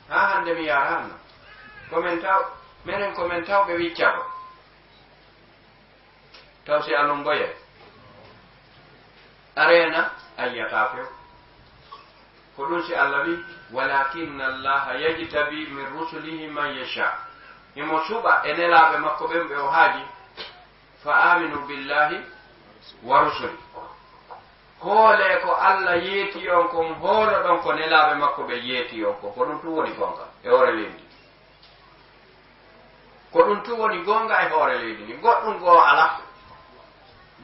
Haa hannde mi yaaraano." Ko men taw-, menen ko men tawɓe wicca ko. Taw si a lumboye, a reena, a yi'ataa few. Ko ɗum si Allah wi, "Walakinna Allaha yajtabi min rusulihi man yasha." Himo suɓa e nelaaɓe makko ɓen ɓe o haaji, "Fa aminu billahi wa rusuli." Hoolee ko Allah yeeti on kon, hooloɗon ko nelaaɓe makko ɓe yeeti on kon. Ko ɗum tun woni gonga e hoore leydi. Ko ɗum tun woni goonga e hoore leydi ndi. Goɗɗum goo alaa.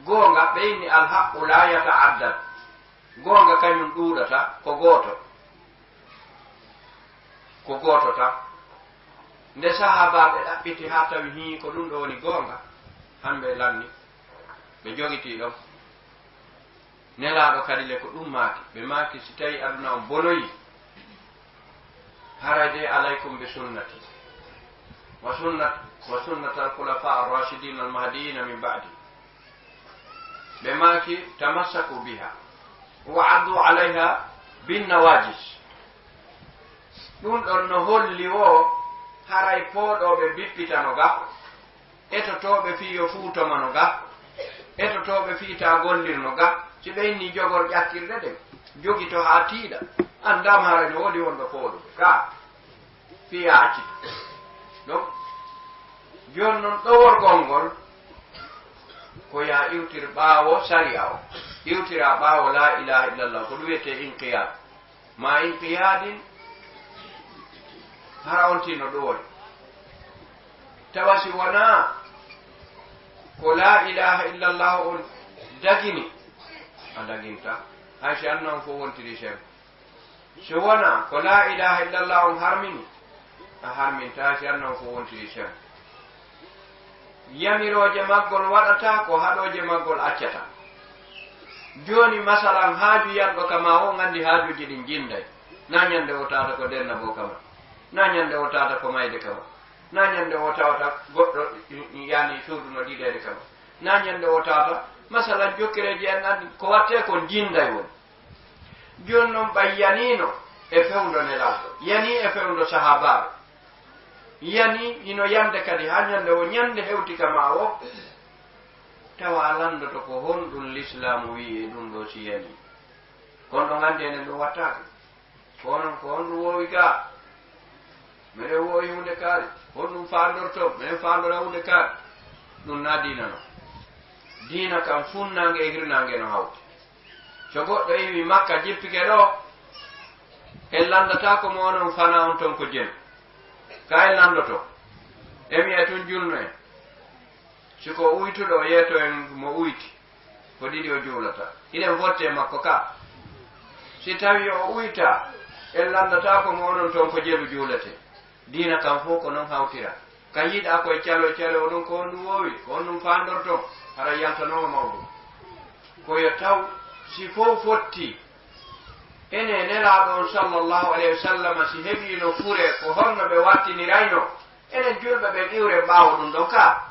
Goonga, ɓe inni, "Alhaqqu laa yata'addad." Goonga kañum ɗuuɗata, ko gooto. Ko gooto tan. Nde sahaabaaɓe ɗaɓɓiti haa tawi hii ko ɗum ɗo woni goonga, han ɓe lanni, ɓe jogitii ɗon. Nelaaɗo kadi le ko ɗum maaki. Ɓe maaki, "Si tawi aduna on bonoyi, haray de alaykum bi sunnati, wa sunnat, wa sunnat al khulafa ar rashidin al mahdiyina min ba'di." Ɓe maaki, "Tamassaku biha, wa addu alayha bin nawajis." Ɗum ɗon no holli wo, haray pooɗooɓe bippitano ga. Etotooɓe fii yo fuu tomano ga, etotooɓe fii taa gollirno ga, si ɓe inni jogor ƴakkirɗe ɗen, Jogito haa tiiɗa. Anndaama hara no woodi wonɗo fooɗude. Ka. Fiya accito. Donc, jooni noon ɗoworgol ngol, ko yaa iwtir ɓaawo sariya o. Iwtira ɓaawo laa ilaaha illallah, ko ɗum wiyetee inqiyaad. Ma inqiyaadin, hara on tino ɗoori. Tawa si wonaa ko laa ilaaha illallah on dagini, a daginta. Hay si annon fof wontiri sen. So wonaa ko laa ilaaha illallah on harmini, a harmintaa si annon ko wontiri sen. Yamirooje maggol waɗataa, ko haɗooje maggol accataa. Jooni, masalan, haaju yanɗo kama o, nganndi haajuuji ɗin jinnday. Na ñannde o tawata ko denna bo kama. Na ñannde o tawata ko mayde kama. Na ñannde o tawata goɗɗo yani suudu no ɗiɗeede kama. Na ñannde o tawata, masalan, jokkireeji en anndi ko wattee kon jinnday woni. Jooni noon, ɓay yaniino e fewndo Nelaaɗo, yanii e fewndo sahaabaaɓe, yanii hino yande kadi haa ñande o ñande hewti ka ma o, tawa a lanndoto ko honɗun Lislaamu wi'i e ɗun ɗoo si yanii. Kono ɗon anndi enen ɗum wattaake. Ko onon, ko honɗun woowi gaa? Meɗen woowi huunde kaari. Honɗun faandorto? Meɗen faandora huunde kaari. Ɗum naa diina non. Diina kam funnaange e hirnaange no hawti. So goɗɗo iwi Makka jippike ɗoo, en lanndataako mo onon fana on ton ko jelu. Ka en lanndoto. En wi'a tun julno en. Si ko uytuɗo yeeto en mo uyti, ko ɗiɗi o juulata. Hiɗen fotti e makko ka. Si tawi o uyta, en lanndataako mo onon ton ko jelu juulete. Diina kan fof ko non hawtira. Ka yiɗa koye calo calo, onon ko on ɗum woowi, ko on ɗum faandorton, hara yaltanooma mawɗum. Ko yo taw, si fof fotti, ene Nelaaɗo on sallallahu alayhi wa sallam, si heɓiino fure, ko honno ɓe wattinirayno? Enen julɓe ɓen iwren ɓaawo ɗum ɗon ka.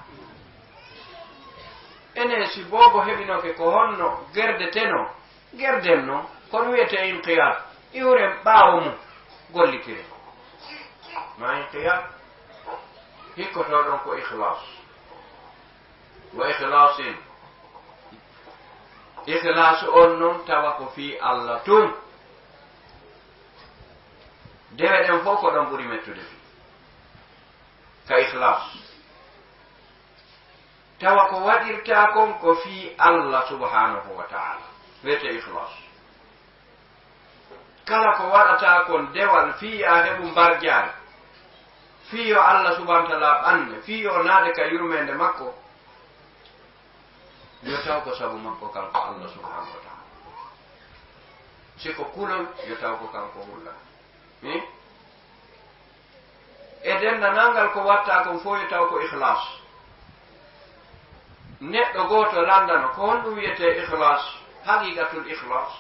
Enen si boobo heɓinoke, ko honno gerdeteno? Gerden non, kono wiyetee inqiyad, iwren ɓaawo mum, gollitiren. Ma inqiyad, hikkotoo ɗon ko ikhlas. Wa ikhlasin. Ikhlas on non tawa ko fii Allah tun. Dewe ɗen fof ko ɗon ɓuri mettude fii. Ka ikhlas. Tawa ko waɗirtaa kon ko fii Allah subhanahu wa ta'ala. Wiyetee ikhlas. Kala ko waɗataa kon dewal fii yo a heɓu mbarjaari, fii yo Allah subhanahu wa ta'ala ɓanne, fii yo naade ka yurmeende makko, yo taw ko sabu makko kanko Allah subhanahu wa ta'ala. Si ko kulol, yo taw ko kanko hulla. Hmm? E denndanangal ko watta kon fof yo taw ko ikhlas. Neɗɗo gooto lanndano, ko honɗum wiyetee ikhlas? Haqiqatul ikhlas.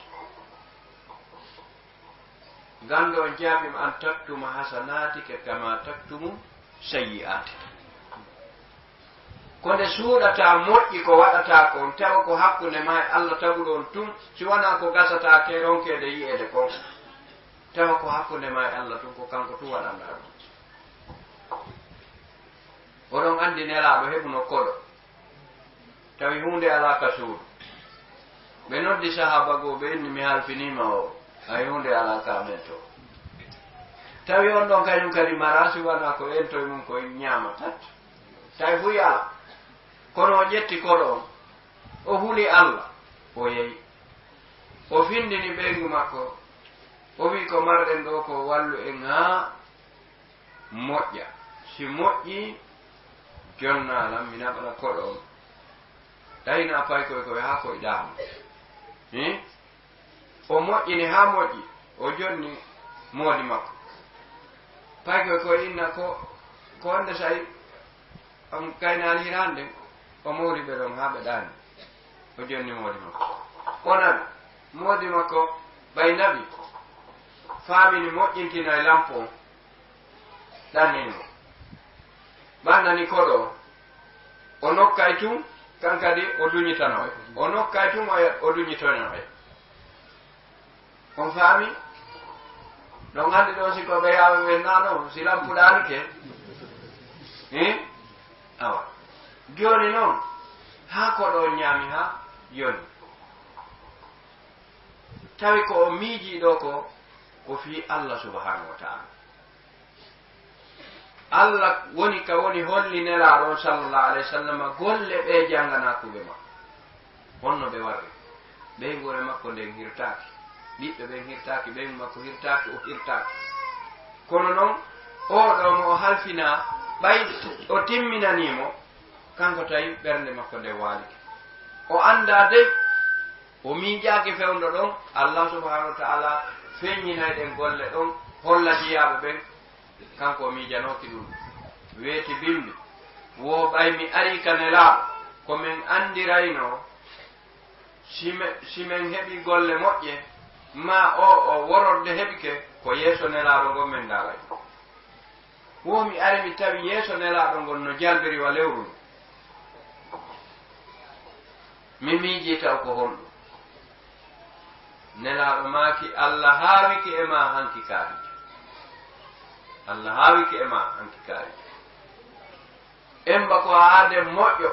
Ganndo on jaabiima, an taktuma hasanatika kama taktumu sayyi'atika. Ko nde suuɗataa moƴƴi ko waɗataa kon, tawa ko hakkunde maa e Allah taguɗo on tun, si wanaa ko gasataa ke ronkeede yi'eede kon. Tawa ko hakkunde maa e Allah tun, ko kanko tun waɗanɗaa ɗum. Oɗon anndi Nelaaɗo heɓuno koɗo. Tawi huunde alaa ka suudu. Ɓe noddi sahaaba goo, ɓe inni, "Mi halfiniima o, hay huunde alaa ka men to." Tawi on ɗon kañum kadi maraa, si wanaa ko ento e mum ko ñaama tan. Tawi fuy alaa. Kono o ƴetti koɗo on, o huli Allah, o yehi. O findini ɓeyngu makko, o wi'i, "Ko marɗen ɗoo ko, wallu en haa moƴƴa. Si moƴƴii, jonnaa lan, mi naɓana koɗo on." Tawi na paykoy koy haa koy ɗaano. Hin? O moƴƴini haa moƴƴi, o jonni moodi makko. Paykoy koy inna ko, ko wonde say, on kaynaali hiraande, o mawri ɓe ɗon haa ɓe ɗaani. O jonni moodi makko. O nani, moodi makko ɓay naɓi, faamini moƴƴintina e lampo on, ɗannini mo. Ɓannani koɗo, o nokkay tun, kan kadi o duñitano e. O nokkay tun, o, o duñitano e. On faami? Ɗon anndi ɗon si ko ɓe yaaɓe ɓen naa ɗon, si lampuɗaani ke. Hin? Awa. Jooni noon, haa koɗo on ñaami haa jooni. Tawi ko o miijii ɗo ko, ko fii Allah subhanahu wa ta'ala. Allah woni ka woni holli Nelaaɗo on sallallahu alayhi wa sallam golle ɓe jannganaa kuuɓe makko. Honno ɓe warri? Ɓeynguure makko nden hirtaaki. Ɓiɓɓe ɓen hirtaaki, ɓeyngu makko hirtaaki, o hirtaaki. Kono non, oo ɗoo mo o halfinaa, ɓay o timminanii mo, kanko tawi ɓernde makko nden waalike. O anndaa dey, o miijaaki fewndo ɗon, Allah subhanahu wa ta'ala feññinay ɗen golle ɗon, holla jiyaaɓe ɓen, kanko o miijanooki ɗum. Weeti bimbi, wo ɓay mi arii ka Nelaaɗo, ko men anndirayno, si me-, si men heɓi golle moƴƴe, maa o, o wororde heɓike, ko yeeso Nelaaɗo ngon men ndaaray. Wo mi ari mi tawi yeeso Nelaaɗo ngon no jalbiri wa lewru ndu. Mi miijii taw ko honɗum. Nelaaɗo maaki, Allah haawike e maa hanki kaari. Allah haawike e maa hanki kaari. Emba ko aaden moƴƴo.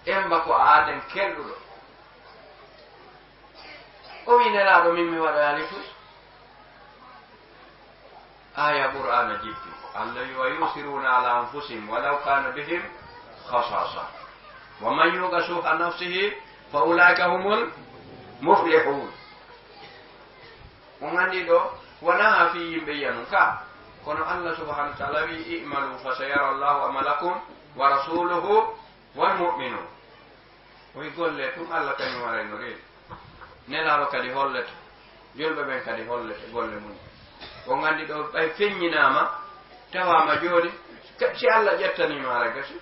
Emba ko aaden kelɗuɗo. O wi Nelaaɗo min mi waɗoyaali tus. Aya Qur'aana jippi. Allah wi, "Wa yusiruna ala anfusihim walaw kana bihim khasasa. Wa man yuqa shuha nafsihi fa ulaika humul muflihun." On anndi ɗo, wonaa haa fii yimɓe yiya nun ka. Kono Allah subhanahu wa ta'ala wi, "I'malu fa sayara Allahu amalakum wa rasuluhu wal mu'minun." O wi golle tun Allah kañum waray no reeni. Nelaaɗo kadi hollete. Julɓe ɓen kadi hollete golle mum. On anndi ɗo ɓay feññinaama, tawaama jooni, ka-, si Allah ƴettaniima hara gasi.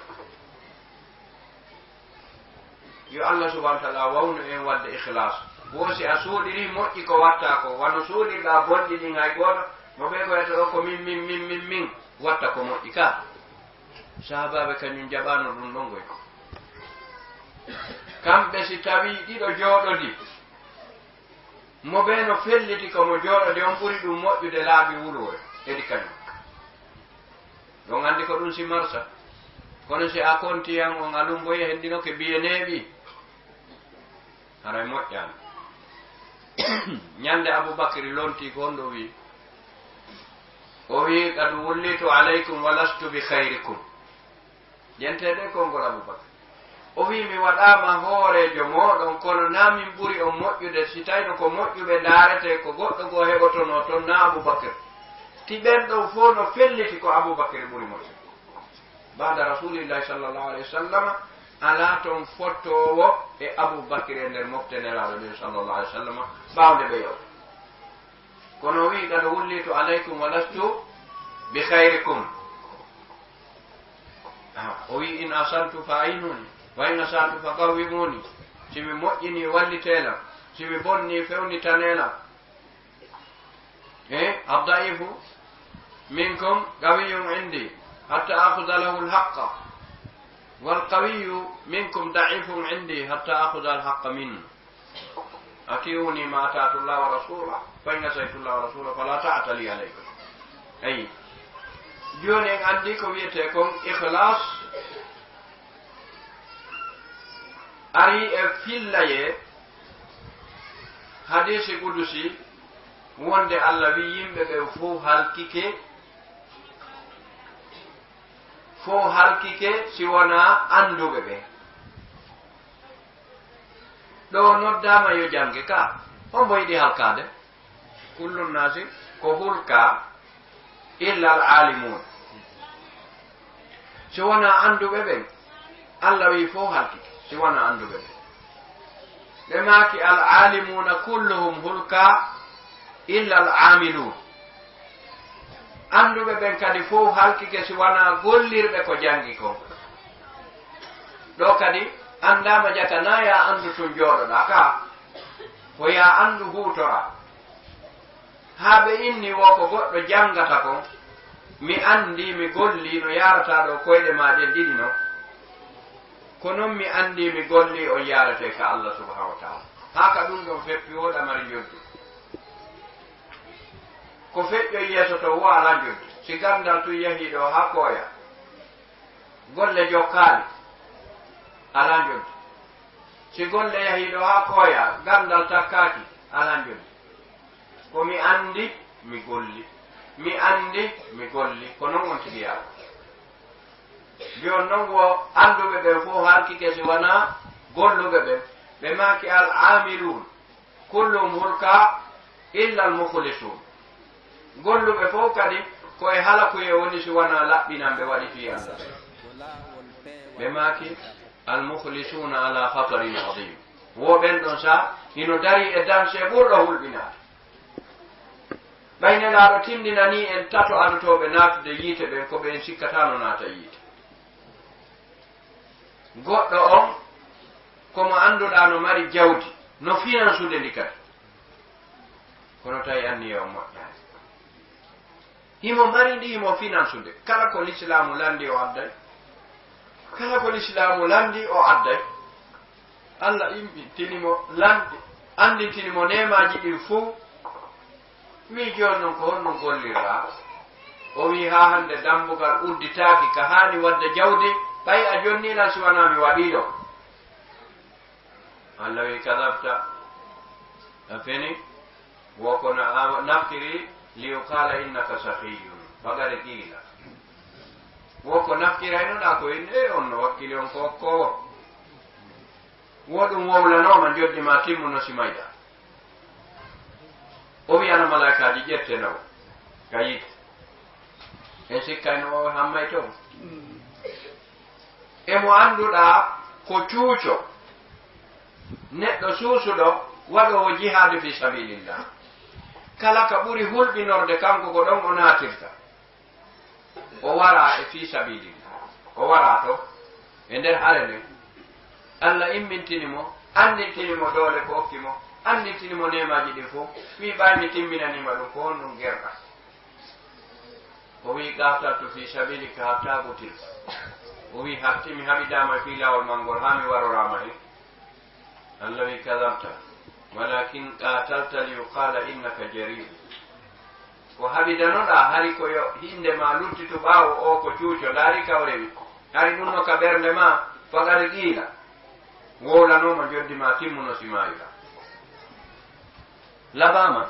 Yo Allah subhanahu wa ta'ala wawnu en wadde ikhlas. Wo si a suuɗiri moƴƴi ko watta ko, wano suuɗirɗa bonɗi ɗin hay gooto, mo ɓe ko wiyata ɗo ko min, min, min, min, min, watta ko moƴƴi ka. Sahabaaɓe kañum jaɓaano ɗum ɗon goy. Kamɓe si tawi ɗiɗo jooɗodi, mo ɓe no felliti ko mo jooɗodi on ɓuri ɗum moƴƴude laabi wuluure, edi kañum. Ɗon anndi ko ɗum si marsa. Kono si a konti yan on alumboye hendino ke biye neeɓi. Haray moƴƴaani. Ñande Abubakri lonti ko honɗo wi? O wi, "Qad wullitu alaykum wa lastu bi khayrikum." Ƴentee ɗe konngol Abubakar. O wi, "Mi waɗaama hooreejo mooɗon, kono naa min ɓuri on moƴƴude, si tawino ko moƴƴuɓe ndaaretee, ko goɗɗo goo heɓotonoo ton, naa Abubakar. Ti ɓen ɗon fow no felliti ko Abubakar ɓuri moƴƴude." Baada Rasulillahi sallallahu alayhi wa sallam, alaa ton fottoowo e Abubakar e nder mofte Nelaaɗo ɗen sallallahu alayhi wa sallam, ɓaawo nde ɓe yawti. Kono o wi'i, "Qad wullitu alaykum wa lastu bi khayrikum." Ah, o wi'i, "In ahsantu fa a'inuni, wa in asa'tu fa qawwimuni." Si mi moƴƴini, wallitee lan. Si mi bonni, fewnitanee lan. Eh, "Ad-da'ifu minkum qawiyyun indi hatta akhudha lahu al-haqqa, wal qawiyyu minkum da'ifun indi hatta akhudha al-haqqa minhu." "Ati'uni ma ata'tu Allah wa rasula, fa in asaytu Allah wa rasula fala ta'ata li alaykum." Ayi. Jooni en anndi ko wiyetee kon ikhlas. Ari e fillayee hadiisi qudusi wonde Allah wi yimɓe ɓe fow halkike, fow halkike si wonaa annduɓe ɓe. Ɗo noddaama yo jannge ka, hombo yiɗi halkaade? Kullu naasi ko hulka illa al alimun. Si wonaa annduɓe ɓen, Allah wi fow halkike, si wonaa annduɓe ɓen. Ɓe maaki, "Al alimuna kulluhum hulka illa al amilun." Annduɓe ɓen kadi fow halkike si wanaa gollirɓe ko janngi kon. Ɗo kadi anndaama jaka naa yaa anndu tun jooɗoɗaa ka, ko yaa anndu huutoraa. Haa ɓe inni wo ko goɗɗo janngata kon, mi anndi, mi gollii no yaarataa ɗo koyɗe maa ɗen ɗiɗi non. Ko non mi anndi, mi gollii on yaaretee ka Allah subhanahu wa ta'ala. Haa ka ɗum ɗon feppi wo ɗamari njonti. Ko feƴƴo yeeso to wo alaa njonti. Si ganndal tun yahii ɗo haa kooya, golle jokkaali, alaa njonti. Si golle yahii ɗo haa kooya, ganndal takkaaki, alaa njoddi. Ko mi anndi, mi golli. Mi anndi, mi golli. Ko noon on tigi yaha. Mbiyon noon wo annduɓe ɓen fof halkike si wanaa golluɓe ɓen. Ɓe maaki al aamiluun. Kulluhum hulka illa al mukhlisun. Golluɓe fof kadi ko e halakuyee woni si wanaa laɓɓinanɓe waɗi fii Allah. Ɓe maaki al mukhlisuna ala khatarin azim. Wo ɓen ɗon sa hino darii e dansee ɓurɗo hulɓinaade. Ɓay Nelaaɗo tindinanii en tato adotooɓe naatude yiite ɓen ko ɓe en sikkataano naata yiite. Goɗɗo on ko mo annduɗaa no mari jawdi, no finansude ndi kadi. Kono tawi anniya o moƴƴaani. Himo mari ndi, himo finansude. Kala ko lislaamu lanndi o adday. Kala ko lislaamu lanndi o adday. Allah imɓintini mo lanndi, anndintini mo neemaaji ɗin fow. Wii jooni non ko honno gollirɗaa? O wii haa hannde dammbugal udditaaki ka haani waɗde jawdi, ɓay a jonnii lan si wanaa mi waɗii ɗo. Allah wii kadabta, a feni, wo ko na-, a naftiri liyuqaala innaka sahiyyun, faqad qiila. Wo ko naftiraynoɗaa ko en, e on no wakkili on ko okkowo. Wo ɗum wowlanooma njoddi ma timmuno si mayɗa. O wi'ana malaykaaji ƴette naw ka yiite. En sikkayno o hammay toon. E mo annduɗaa ko cuuco, neɗɗo suusuɗo, waɗoowo jihaadu fii sabilillah. Kala ka ɓuri hulɓinorde kanko ko ɗon o naatirta. O waraa e fii sabilillah. O waraa to e nder hare nden. Allah immintini mo, anndintini mo doole ko okki mo, anndintini mo neemaaji ɗin fow. Wii ɓay mi timminaniima ɗum, ko honɗum gerɗa? O wii qataltu fii sabilika hatta qutiltu. O wii hatti mi haɓidaama fii laawol man ngol haa mi waroraama hen. Allah wii kadabta, walakin qatalta liyuqaala innaka jari'u. Ko haɓidanoɗaa hari ko yo hinnde ma luttitu ɓaawo o ko cuuco, ndaari ka o rewi. Hari ɗum no ka ɓernde ma, faqad qiila. Wowlanooma njoddi ma timmuno si maayuɗaa. Labaama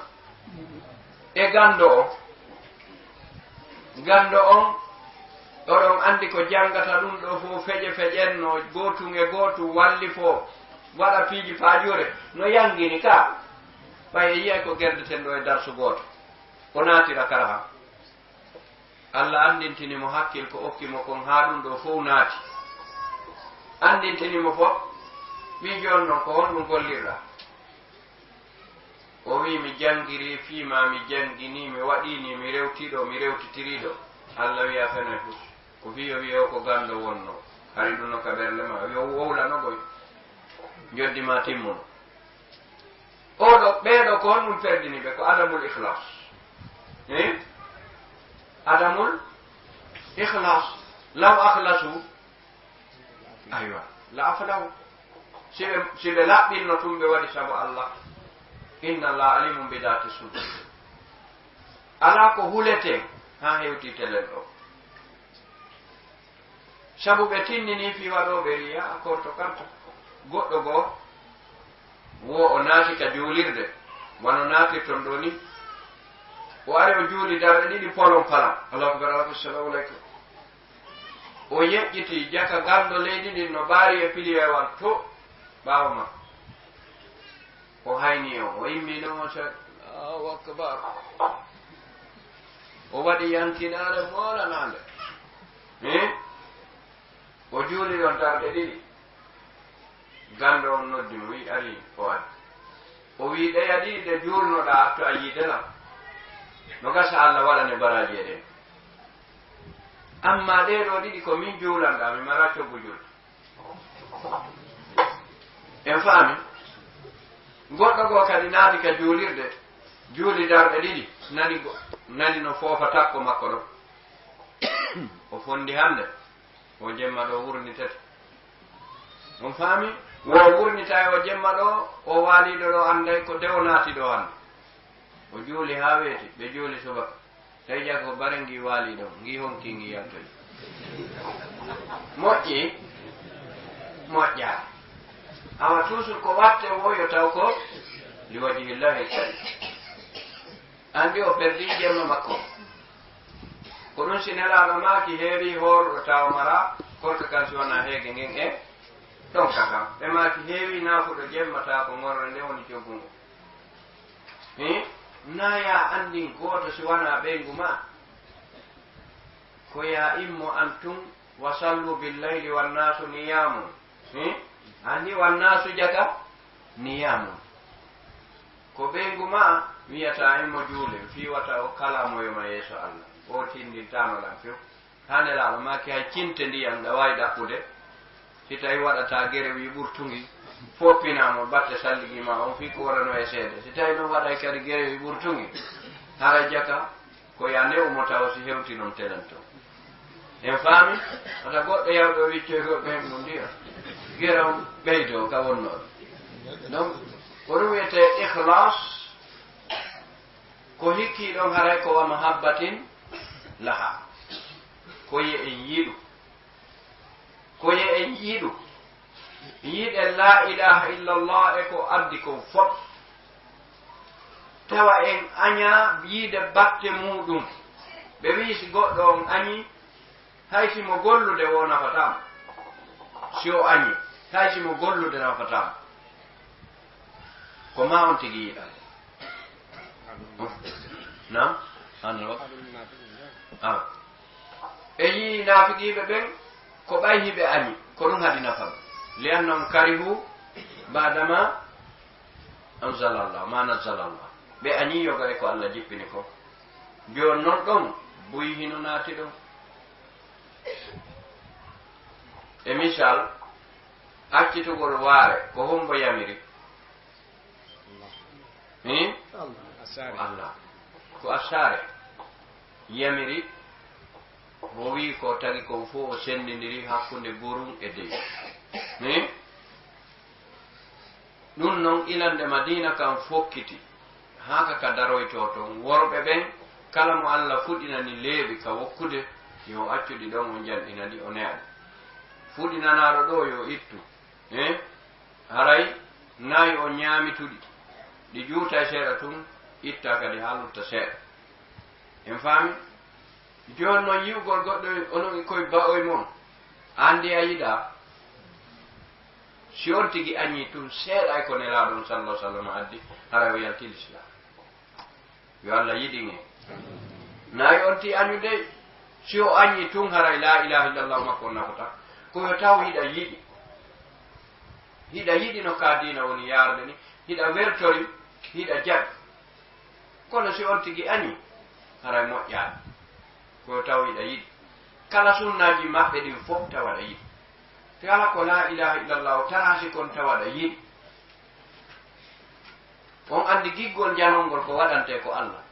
e ganndo o. Ganndo on, oɗon anndi ko janngata ɗum ɗo fof feƴe feƴenno, gootun e gootu wallifoo, waɗa piiji paajuure, no yanngini ka. Ɓay e yiyay ko gerdeten ɗo e darsu gooto, o naatira karaha. Allah anndintini mo hakkil ko okki mo kon haa ɗum ɗo fow naati. Anndintini mo fof, ɓii jooni non ko honɗum gollirɗaa? O wii, mi janngirii fii maa, mi jannginii, mi waɗiinii, mi rewtiiɗo, mi rewtitiriiɗo. Allah wi'a fenay fus. Ko fii yo wi'e o ko ganndo wonno. Hari ɗum no ka ɓernde ma. Yo wowlano koy. Njoddi ma timmuno. Oɗo, ɓeeɗo ko honɗum perdini ɓe? Ko adamul ikhlas. Eh? Adamul ikhlas. Law akhlasu. Aywa. La aflahu. Si ɓe, si ɓe laɓɓinno tun ɓe waɗi sabu Allah. Inna Allah alimun bi dati sudur. Alaa ko huleten haa hewti telen ɗo. Sabu ɓe tinnini fii waɗooɓe riya, korto karta. Goɗɗo goo, wo o naati ka juulirde, wano naatirton ɗoo ni. O ari o juuli darɗe ɗiɗi polon palan. Allahu akbar, Allahu akbar, assalamu aleykum. O yeƴƴiti jaka ganndo leydi ndin no ɓaari e piliyewal to ɓaawo makko. O hayni on, o immino on seeɗa. Allahu akbar. O waɗi yankinaare moolanaande. Hee? O juuli ɗon darɗe ɗiɗi. Ganndo on noddi mo, wi'i, "Ari," o ari. O wi'i, "Ɗeya ɗiɗi ɗe juulnoɗaa, atto a yiide lan. No gasa Allah waɗane baraaji e ɗen. Ammaa ɗee ɗoo ɗiɗi ko min juulanɗaa, mi maraa coggu juulde." En faami? Goɗɗo goo kadi naati ka juulirde, juuli darɗe ɗiɗi, nani go-, nani no foofa takko makko ɗon. O fondi hannde, o jemma ɗo wurnitete. On faami? Wo o wurnitay o jemma ɗo, o waaliiɗo ɗo annday ko de o naati ɗo hannde. O juuli haa weeti, ɓe juuli subaka. Tawi jaka ko bare ngi waali ɗon, ngi honki ngi yaltoyi. Moƴƴi? Moƴƴaali. Awa toujours ko watte wo yo taw ko li wajhillahi karim. Anndi o perdi jemma makko. Ko ɗum si Nelaaɗo maaki heewi hoorɗo tawa mara korka kan si wona heege ngen e ɗonka kan. Ɓe maaki heewi naafuɗo jemma tawa ko ŋorre nde woni joggungo. Hi? Na ya anndin gooto si wona ɓeyngu ma. Ko ya immo an tun, wa sallu bil layli wan naasu niyaamun. Hmm? Anndi wan naasu jaka niyaamun. Ko ɓeyngu ma wiyata immo juule, fii wata o kala moyo ma yeeso Allah. O tindintano lan few. Haa Nelaaɗo maaki hay cinte ndiyan ɗa waawi ɗaɓɓude. Si tawi waɗata gerew yi ɓurtungi, foppinamo batte salligi ma on fii ko wonano e seede. Si tawi ɗum waɗay kadi gerew yi ɓurtungi, hara jaka ko ya ne'u mo taw si hewti non telen ton. En faami? Wata goɗɗo yawɗo wiccoy ko ɓen mo ndiya. Gere on ɓeydo ka wonnoo. Donc, ko ɗum wiyetee ikhlas, ko hikki ɗon haray ko wa mahabbatin laha. Ko ye en yiɗu. Ko ye en yiɗu. Yiɗen la ilaha illallah e ko addi kon fof. Tawa en aña yiide batte muɗum. Ɓe wii si goɗɗo on añi, hay si mo gollude wo nafataa mo. Si o añi, hay si mo gollude nafataa mo. Ko ma on tigi yiɗa. Nam? Anno? Ah. E yii naafiqiiɓe ɓen, ko ɓay hiɓe añi, ko ɗum haɗi nafa ɓe. Li annahum karihu ba'da ma anzalallah, ma nazzalallah. Ɓe añi yoga e ko Allah jippini ko. Jooni non ɗon, buy hino naati ɗon. E misal, accitugol waare, ko hombo yamiri? Hin? Ko Allah. Ko assaare yamiri, o wii ko tagi kon fof o senndindiri hakkunde burum e dewi. Hin? Ɗum non ilande Madina kan fokkiti, haa ka ka daroytoo ton. Worɓe ɓen, kala mo Allah fuɗinani leeɓi ka wokkude, yo accu ɗi ɗon, o janɗina ɗi, o ne'a ɗi. Fuɗinanaaɗo ɗo, yo ittu. Hin? Haray nayi o ñaamituɗi, ɗi juuta e seeɗa tun, itta kadi haa lutta seeɗa. En faami? Jooni non yi'ugol goɗɗo onon e koye ba'oy mon, anndi a yiɗaa. Si on tigi añii tun seeɗa e ko Nelaaɗo on sallallahu alaihi wasallam addi, haray o yalti Lislaam. Yo Allah yiɗin en. Nayi on ti añude, si o añii tun haray la ilaha illallah makko on nafata. Ko yo taw hiɗa yiɗi. Hiɗa yiɗi no ka diina woni yaarde ni. Hiɗa weltori, hiɗa jaɓi. Kono si on tigi añii, haray moƴƴaani. Ko yo taw hiɗa yiɗi. Kala sunnaaji maɓɓe ɗin fof tawa aɗa yiɗi. Kala ko la ilaha illallah o tarasi kon tawa aɗa yiɗi. On anndi giggol janongol ko waɗantee ko Allah.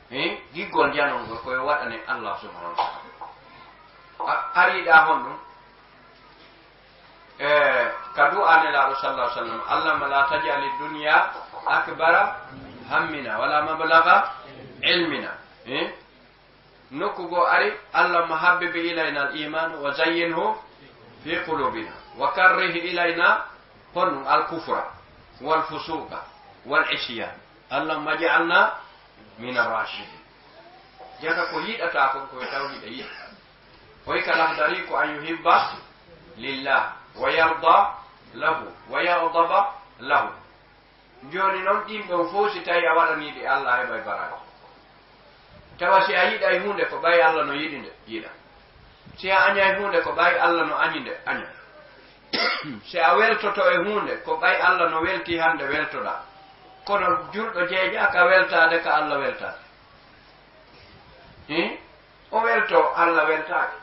Hin? Giggol janongol ko yo waɗane Allah subhanahu wa ta'ala. A, ariɗa honɗum? E, ka du'a Nelaaɗo sallallahu alaihi wasallam, Allahumma la taj'ali dunya akbara hammina, wala mablagha ilmina. Hin? Nokku goo ari, Allahumma habbib ilayna al-iman wa zayyinhu fi qulubina wa karrih ilayna honɗum al-kufra wal fusuqa wal isyan. Allahumma ij'alna min ar-rashidin. Jaka ko yiɗata kon ko taw hiɗa yiɗi. Oy ka Lahdari ko an yuhibba lillah wa yarda lahu wa yaghdaba lahu. Jooni non ɗin ɗon fof si tawi a waɗanii ɗi Allah a heɓay baraaji. Tawa si a yiɗay huunde ko ɓay Allah no yiɗi nde, yiɗa. Si a añay huunde ko ɓay Allah no añi nde, aña. Si a weltoto e huunde ko ɓay Allah no welti hande weltoɗaa. Kono julɗo jeeƴa ka weltaade ka Allah weltaade. Hin? O welto Allah weltaade.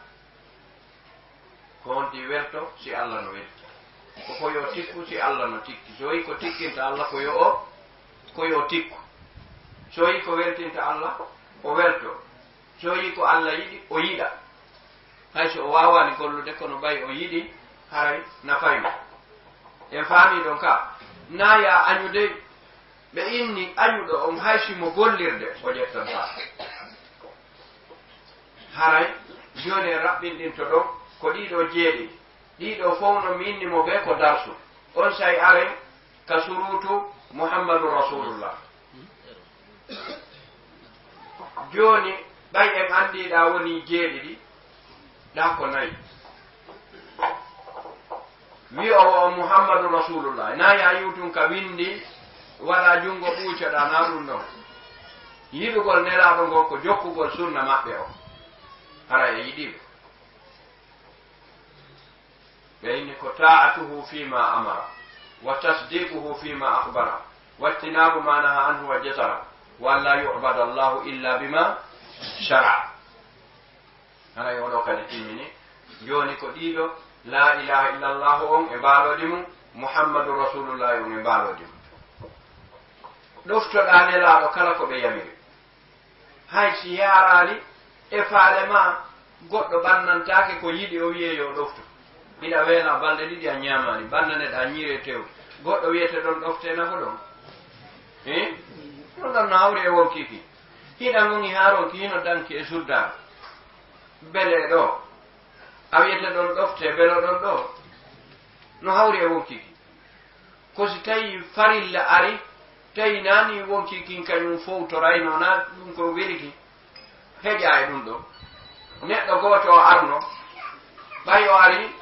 Ko honti welto si Allah no welti? Ko ko yo tikku si Allah no tikki. So yi ko tikkinta Allah ko yo o, ko yo tikku. So yi ko weltinta Allah, o welto. So yi ko Allah yiɗi, o yiɗa. Hay so o waawaani gollude, kono ɓay o yiɗi, haray nafay mo. En faami ɗon ka? Na ya añude, ɓe inni añuɗo on, hay si mo gollirde, o ƴettantaa. Haray, jooni en raɓɓinɗinto ɗon ko ɗiɗo jeeɗiɗi. Ɗiɗo fof no mi inni mo ɓe ko darsu. On say aren ka surutu Muhammadu Rasulullah. Jooni, ɓay en anndiiɗa woni jeeɗiɗi, ɗa ko nayi. Wi'owo on Muhammadu Rasulullah. Nayi a yi'u tun ka winndi, waɗa junngo ɓuucoɗa, na ɗum ɗon. Yiɗugol Nelaaɗo ngol ko jokkugol sunna maɓɓe o. Hara e yiɗiɓe. Ɓe inni ko ta'atuhu fima amara, wa tasdiquhu fima akhbara, wajtinabu ma naha anhu wa jazara, wa an la yu'bada Allahu illa bima shara. Hara yo ɗo kadi timmini. Jooni ko ɗiɗo, la ilaha illa Allahu on e mbaaloɗi mum, Muhammadu Rasulullahi on e mbaaloɗi mum. Ɗoftoɗa Nelaaɗo kala ko ɓe yamiri. Hay si yaaraali e faale ma, goɗɗo ɓannantaake ko yiɗi o wi'e yo ɗoftu. Hiɗa weela balɗe ɗiɗi a ñaamaali, ɓannaneɗa ñiire tew. Goɗɗo wi'ete ɗon ɗofte nafo ɗon. Eh? Ɗum ɗon no hawri e wonkiki. Hiɗa gongi haa ronki hino danki e suddaare. Bele ɗo. A wi'ete ɗon ɗofte, belo ɗon ɗo. No hawri e wonkiki. Ko si tawi farilla ari, tawi naani wonki kin kañum fowtorayno, na ɗum ko weliki, heƴa e ɗum ɗo. Neɗɗo gooto o arno, ɓay o ari,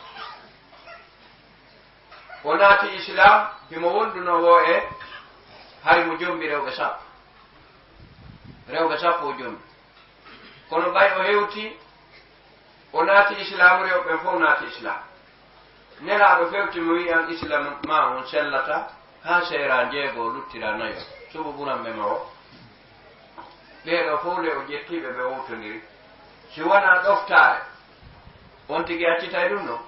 o naati Islam, himo wonduno wo e hari mo jombi rewɓe sappo. Rewɓe sappo o jombi. Kono ɓay o hewti, o naati Islaamu, rewɓe ɓen fof naati Islaamu. Nelaaɗo fewti mo, wi'i an Islaamu ma on sellata, haa seera njeego luttira nayo. Suɓo ɓuran ɓe ma o. Ɓee ɗoo fof le o ƴettiiɓe ɓe wowtondiri. Si wonaa ɗoftaare, on tigi accitay ɗum ɗon.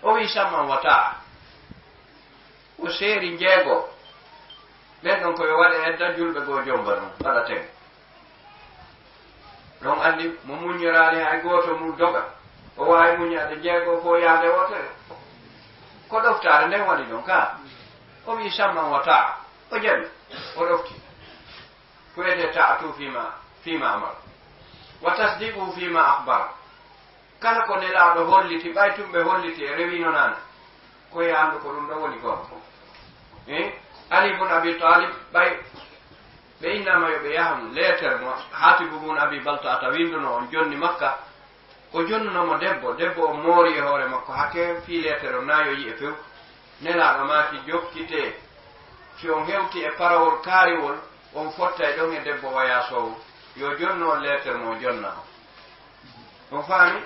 O wi'i sam'an wa taa'a. O seeri njeego. Ɓen ɗon ko yo waɗe edda, julɓe goo jomba ɗum, waɗa ten. Ɗon anndi mo muññoraali hay gooto mum doga. O waawi muñaade njeego fof yaade wootere. Ko ɗoftaare nden waɗi ɗon ka. O wi'i sam'an wa taa'a. O jaɓi. O ɗofti. Ko wiyetee ta'atu fima, fima amar. Wa tasdiquhu fima akhbar. Kala ko Nelaaɗo holliti, ɓay tun ɓe holliti e rewino naane, ko e anndu ko ɗum ɗon woni goonga. Eh? Ali ibn Abi Talib, ɓay ɓe innaama yo ɓe yahan leeter mo Haatibu ibn Abi Baltaata winduno on jonni Makka, o jonnuno mo debbo, debbo on moori e hoore makko, hake fii leeter on naa yo yi'e few. Nelaaɗo maaki, jokkitee, si on hewti e parawol kaariwol, on fottay ɗon e debbo wayaasoowo, yo jonnu on leeter mo o jonna on. On faami?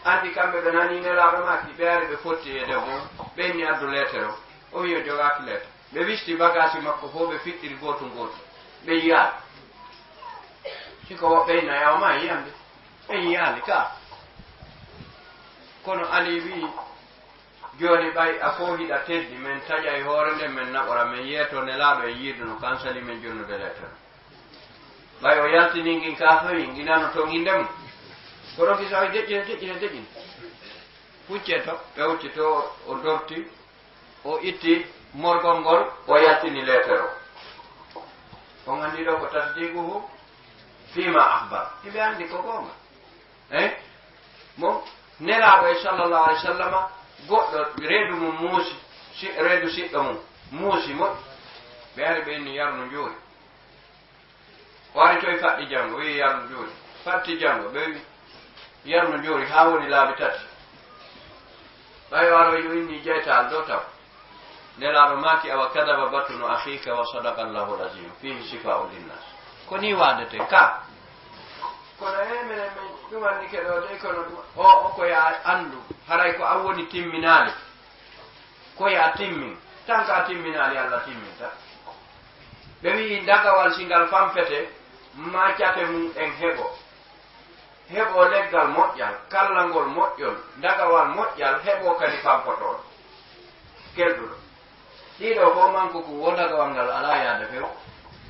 Anndi kamɓe ɓe nanii Nelaaɗo maaki, ɓe ari ɓe fotti e debbo on, ɓe inni addu leeter o. O wi'i o jogaaki leeter. Ɓe wisti bagaasi makko fof, ɓe fiɗɗiri gootum gootum. Ɓe yiyaali. Si ko woɓɓe inna yaw ma yiyande. Ɓe yiyaali ka. Kono Ali wi'i, jooni ɓay a fof hiɗa teddi, men taƴay hoore nden, men naɓora, men yeeto Nelaaɗo e yiiduno, kan sali men jonnude leeter. Ɓay o yaltini ngin ka fewi, ngi nano to ngin ndemu. Kono ki sawi deƴƴina, deƴƴina, deƴƴina. Huccee to, ɓe hucci to, o dorti, o itti morgol ngol, o yaltini leeter o. On anndi ɗo ko tasdiquhu fima akhbar. Hiɓe anndi ko goonga. Eh? Mo Nelaaɗo e sallallahu alayhi wa sallama, goɗɗo reedu mum muusi, si-, reedu siɗɗo mum muusi moƴƴi. Ɓe ari ɓe inni yarnu njuuri. O ari toy faɗɗi janngo, wi'i yarnu njuuri. Faɗɗi janngo, ɓe wi'i yarnu njuuri, haa woni laabi tati. Ɓay o aroy o inni jeytaal ɗo taw. Nelaaɗo maaki, awa kadaba batnu akhika wa sadaqa Allahu al-azim, fihi shifa'un linnas. Ko ni waadete ka. Kono e menen men ɗum anndi ke ɗo de, kono ɗum o, o ko ya anndu, haray ko an woni timminaali. Ko ya timmin, tan ka timminaali, Alla timminta. Ɓe wi'i ndagawal si ngal fampete, ma cate mum en heɓo. Heɓo leggal moƴƴal, kallangol moƴƴol, ndagawal moƴƴal, heɓo kadi fampotooɗo. Kelɗuɗo. Ɗiɗo fof manku ko wo ndagawal ngal alaa yaade few.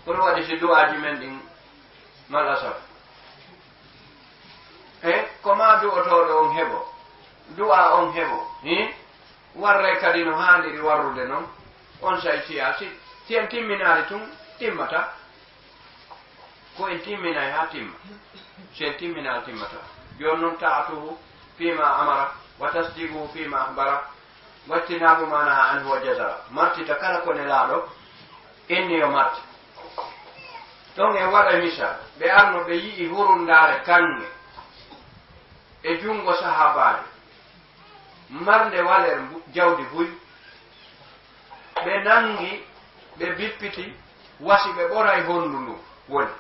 Kono waɗi si du'aaji men ɗin mal asaf. E ko ma du'otooɗo on heɓo, du'a on heɓo, hi? Warre kadi no haaniri warrude non, on say siya si, si en timminaali tun, timmata. Ko en timminay haa timma. Si en timminaali, timmata. Jooni non ta'atuhu fima amara, وتصديقه فيما أخبر واجتناب ما نهى عنه وزجر. Martita kala ko Nelaaɗo inni yo marte. Ɗon en waɗa misal, ɓe arno ɓe yi'i hurundaare kaŋŋe e junngo sahaabaajo, marnde waler mbu-, jawdi buy. Ɓe nanngi, ɓe bippiti, wasi ɓe ɓoray honndu ndu woni.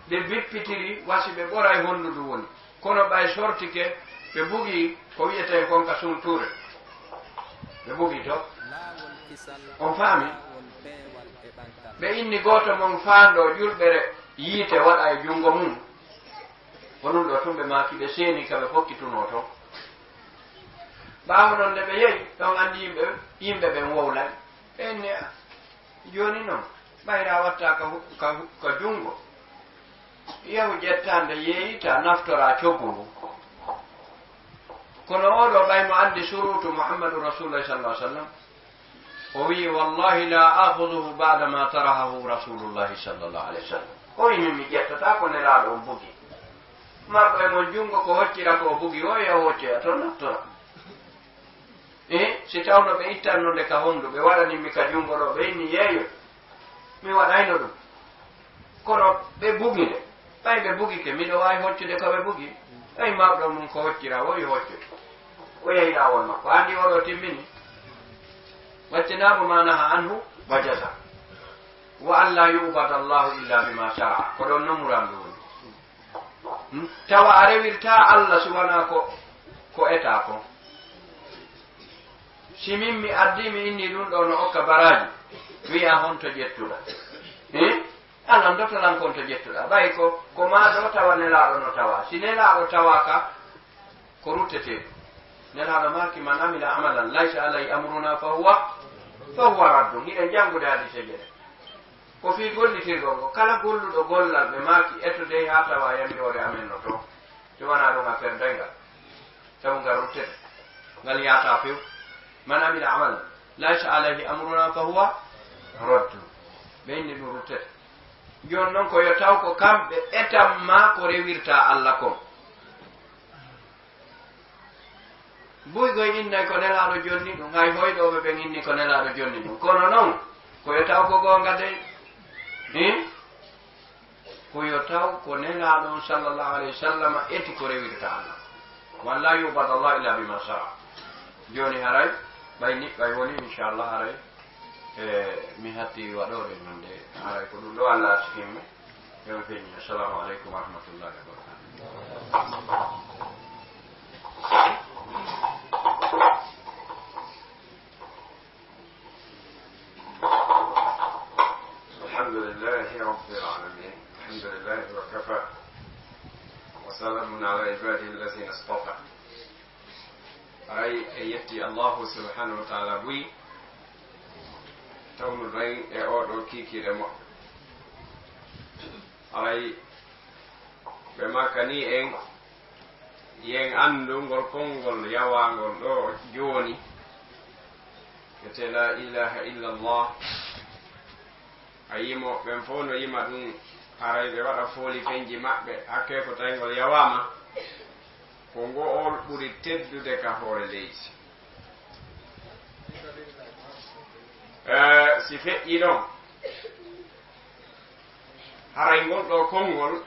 Ɓe bippitiri, wasi ɓe ɓoray honndu ndu woni. Kono ɓay sortike, ɓe bugi ko wi'etee kon ka suntuure. Ɓe bugi to. On faami? Ɓe inni gooto mon faando ƴulɓere yiite waɗa e junngo mum. Ko ɗum ɗo tun ɓe maaki ɓe seeni ka ɓe fokkitunoo ton. Ɓaawo ɗon nde ɓe yehi, ɗon anndi yimɓe, yimɓe ɓen wowlay. Ɓe inni, "Ah, jooni non, ɓayra watta ka hu-, ka hu-, ka junngo. Yahu ƴetta nde yeeyita, naftora coggu ngu." Kono oo ɗoo ɓay mo anndi suruutu Muhammadu Rasulullahi sallallahu alaihi wasallam, o wi'i, "Wallahi la akhuduhu ba'da ma tarahahu Rasulullahi sallallahu alaihi wasallam." O wi'i, "Min mi ƴettataa ko Nelaaɗo on bugi. Marɗo e mon junngo ko hoccira ko o bugi, o e o hoccoya to naftora." E si tawno ɓe ittanno nde ka hondu, ɓe waɗani mi ka junngo ɗo, ɓe inni, "Yeeyo, mi waɗayno ɗum." Kono ɓe bugi nde. Ɓay ɓe bugike, miɗo waawi hoccude ko ɓe bugi. Ɓay marɗo mum ko hoccira, wowi hoccude. O yehi laawol makko. Anndi oɗo timmini. Wajtanabu ma naha anhu wa jaza. Wa an la yu'bada Allahu illa bima shara'a. Ko ɗon non murandu woni. Hmm? Tawa a rewirta Allah si wanaa ko, ko etaa ko. Si min mi addi mi inni ɗum ɗo no okka baraaji, wi'a honto ƴettuɗa. Eh? Alan dotalan kon to ƴettuɗa. Ɓay ko, ko maa ɗo tawa Nelaaɗo no tawa. Si Nelaaɗo tawaaka, ko rutteteeɗo. Nelaaɗo maaki, "Man amila amalan laysa alayhi amruna fa huwa, fa huwa raddun." Hiɗen janngude hadiiseeje ɗe. Ko fii gollitirgol ngo. Kala golluɗo gollal ɓe maaki, eto dey haa tawa yamiroore amen no to. Si wanaa ɗum affaire dayngal. Sabu ngal ruttete. Ngal yaata few. "Man amila amalan laysa alayhi amruna fa huwa raddun." Ɓe inni ɗum ruttete. Jooni non ko yo taw ko kamɓe etan maa ko rewirta Alla kon. Buy goy innay ko Nelaaɗo jonni ɗum, hay hoyɗooɓe ɓen inni ko Nelaaɗo jonni ɗum. Kono non, ko yo taw ko goonga dey. Hin? Ko yo taw ko Nelaaɗo on sallallahu alayhi wa sallam eti ko rewirta Alla. "Wa an la yu'bada Allah illa bima shara." Jooni haray, ɓay ni, ɓay woni, inchallah, haray, e, mi hatti waɗoore non de, haray ko ɗum ɗo Alla arsikinmi. Yo mi feññi. Assalamu aleykum wa rahmatullahi wa barakatuh. الحمد لله رب العالمين. الحمد لله وكفى. وسلام على عباده الذين اصطفى. Haray en yetti Allahu subhanahu wa ta'ala buy, tawnuɗen e oo ɗoo kiikiiɗe moƴƴo. Haray ɓe maakani en, yen anndu ngol konngol yawaangol ɗoo jooni, wiyetee laa ilaaha illallah. A yimo, ɓen fow no yima ɗum, haray ɓe waɗa fooli feñji maɓɓe, hakkee ko tawi ngol yawaama, ko ngo'ol ɓuri teddude ka hoore leydi. Eh, si feƴƴii ɗon, haray ngol ɗoo konngol,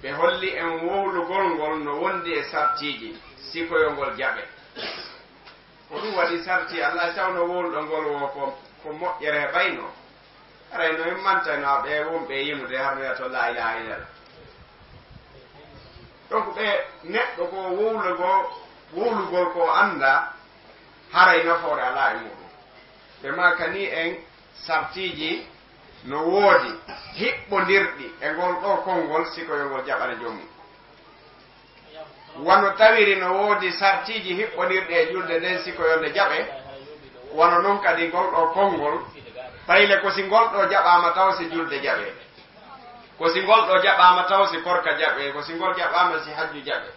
ɓe holli en wowlugol ngol no wondi e sartiiji, si ko yo ngol jaɓe. Ko ɗum waɗi sarti Alla, tawno wowluɗo ngol wo ko, ko moƴƴere heɓayno. Haray no immantayno ɓe wonɓe e yimude harnoya to laa ilaaha illallah. Donc ɓe neɗɗo ko wowlugol, wowlugol ko annda, haray nafoore alaa e muɗum. Ɓe maakani en sartiiji no woodi hiɓɓondirɗi e ngol ɗoo konngol, si ko yo ngol jaɓane joom mum. Wano tawiri no woodi sartiiji hiɓɓondirɗi e julde nden, si ko yo nde jaɓe, wano non kadi ngol ɗoo konngol, tayle ko si ngol ɗoo jaɓaama taw si julde jaɓe, ko si ngol ɗoo jaɓaama taw si korka jaɓe, ko si ngol jaɓaama si hajju jaɓe.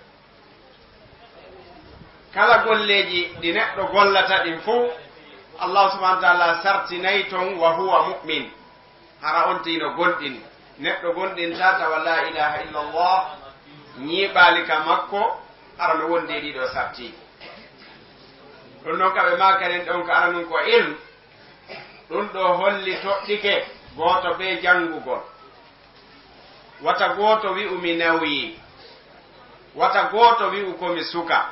Kala golleeji ɗi neɗɗo gollata ɗin fow, Allah subhanahu wa ta'ala sartinay ton, "Wa huwa mu'min." Hara on tino gonɗin. Neɗɗo gonɗinta tawa laa ilaaha illallah ñiiɓaali ka makko, hara no wondi e ɗii ɗoo sartiiji. Ɗum noon ka ɓe maakanen ɗon ko aranun ko ilm, ɗum ɗo holli toɗɗike gooto bee janngugol. Wata gooto wi'u mi nawyii, wata gooto wi'u ko mi suka.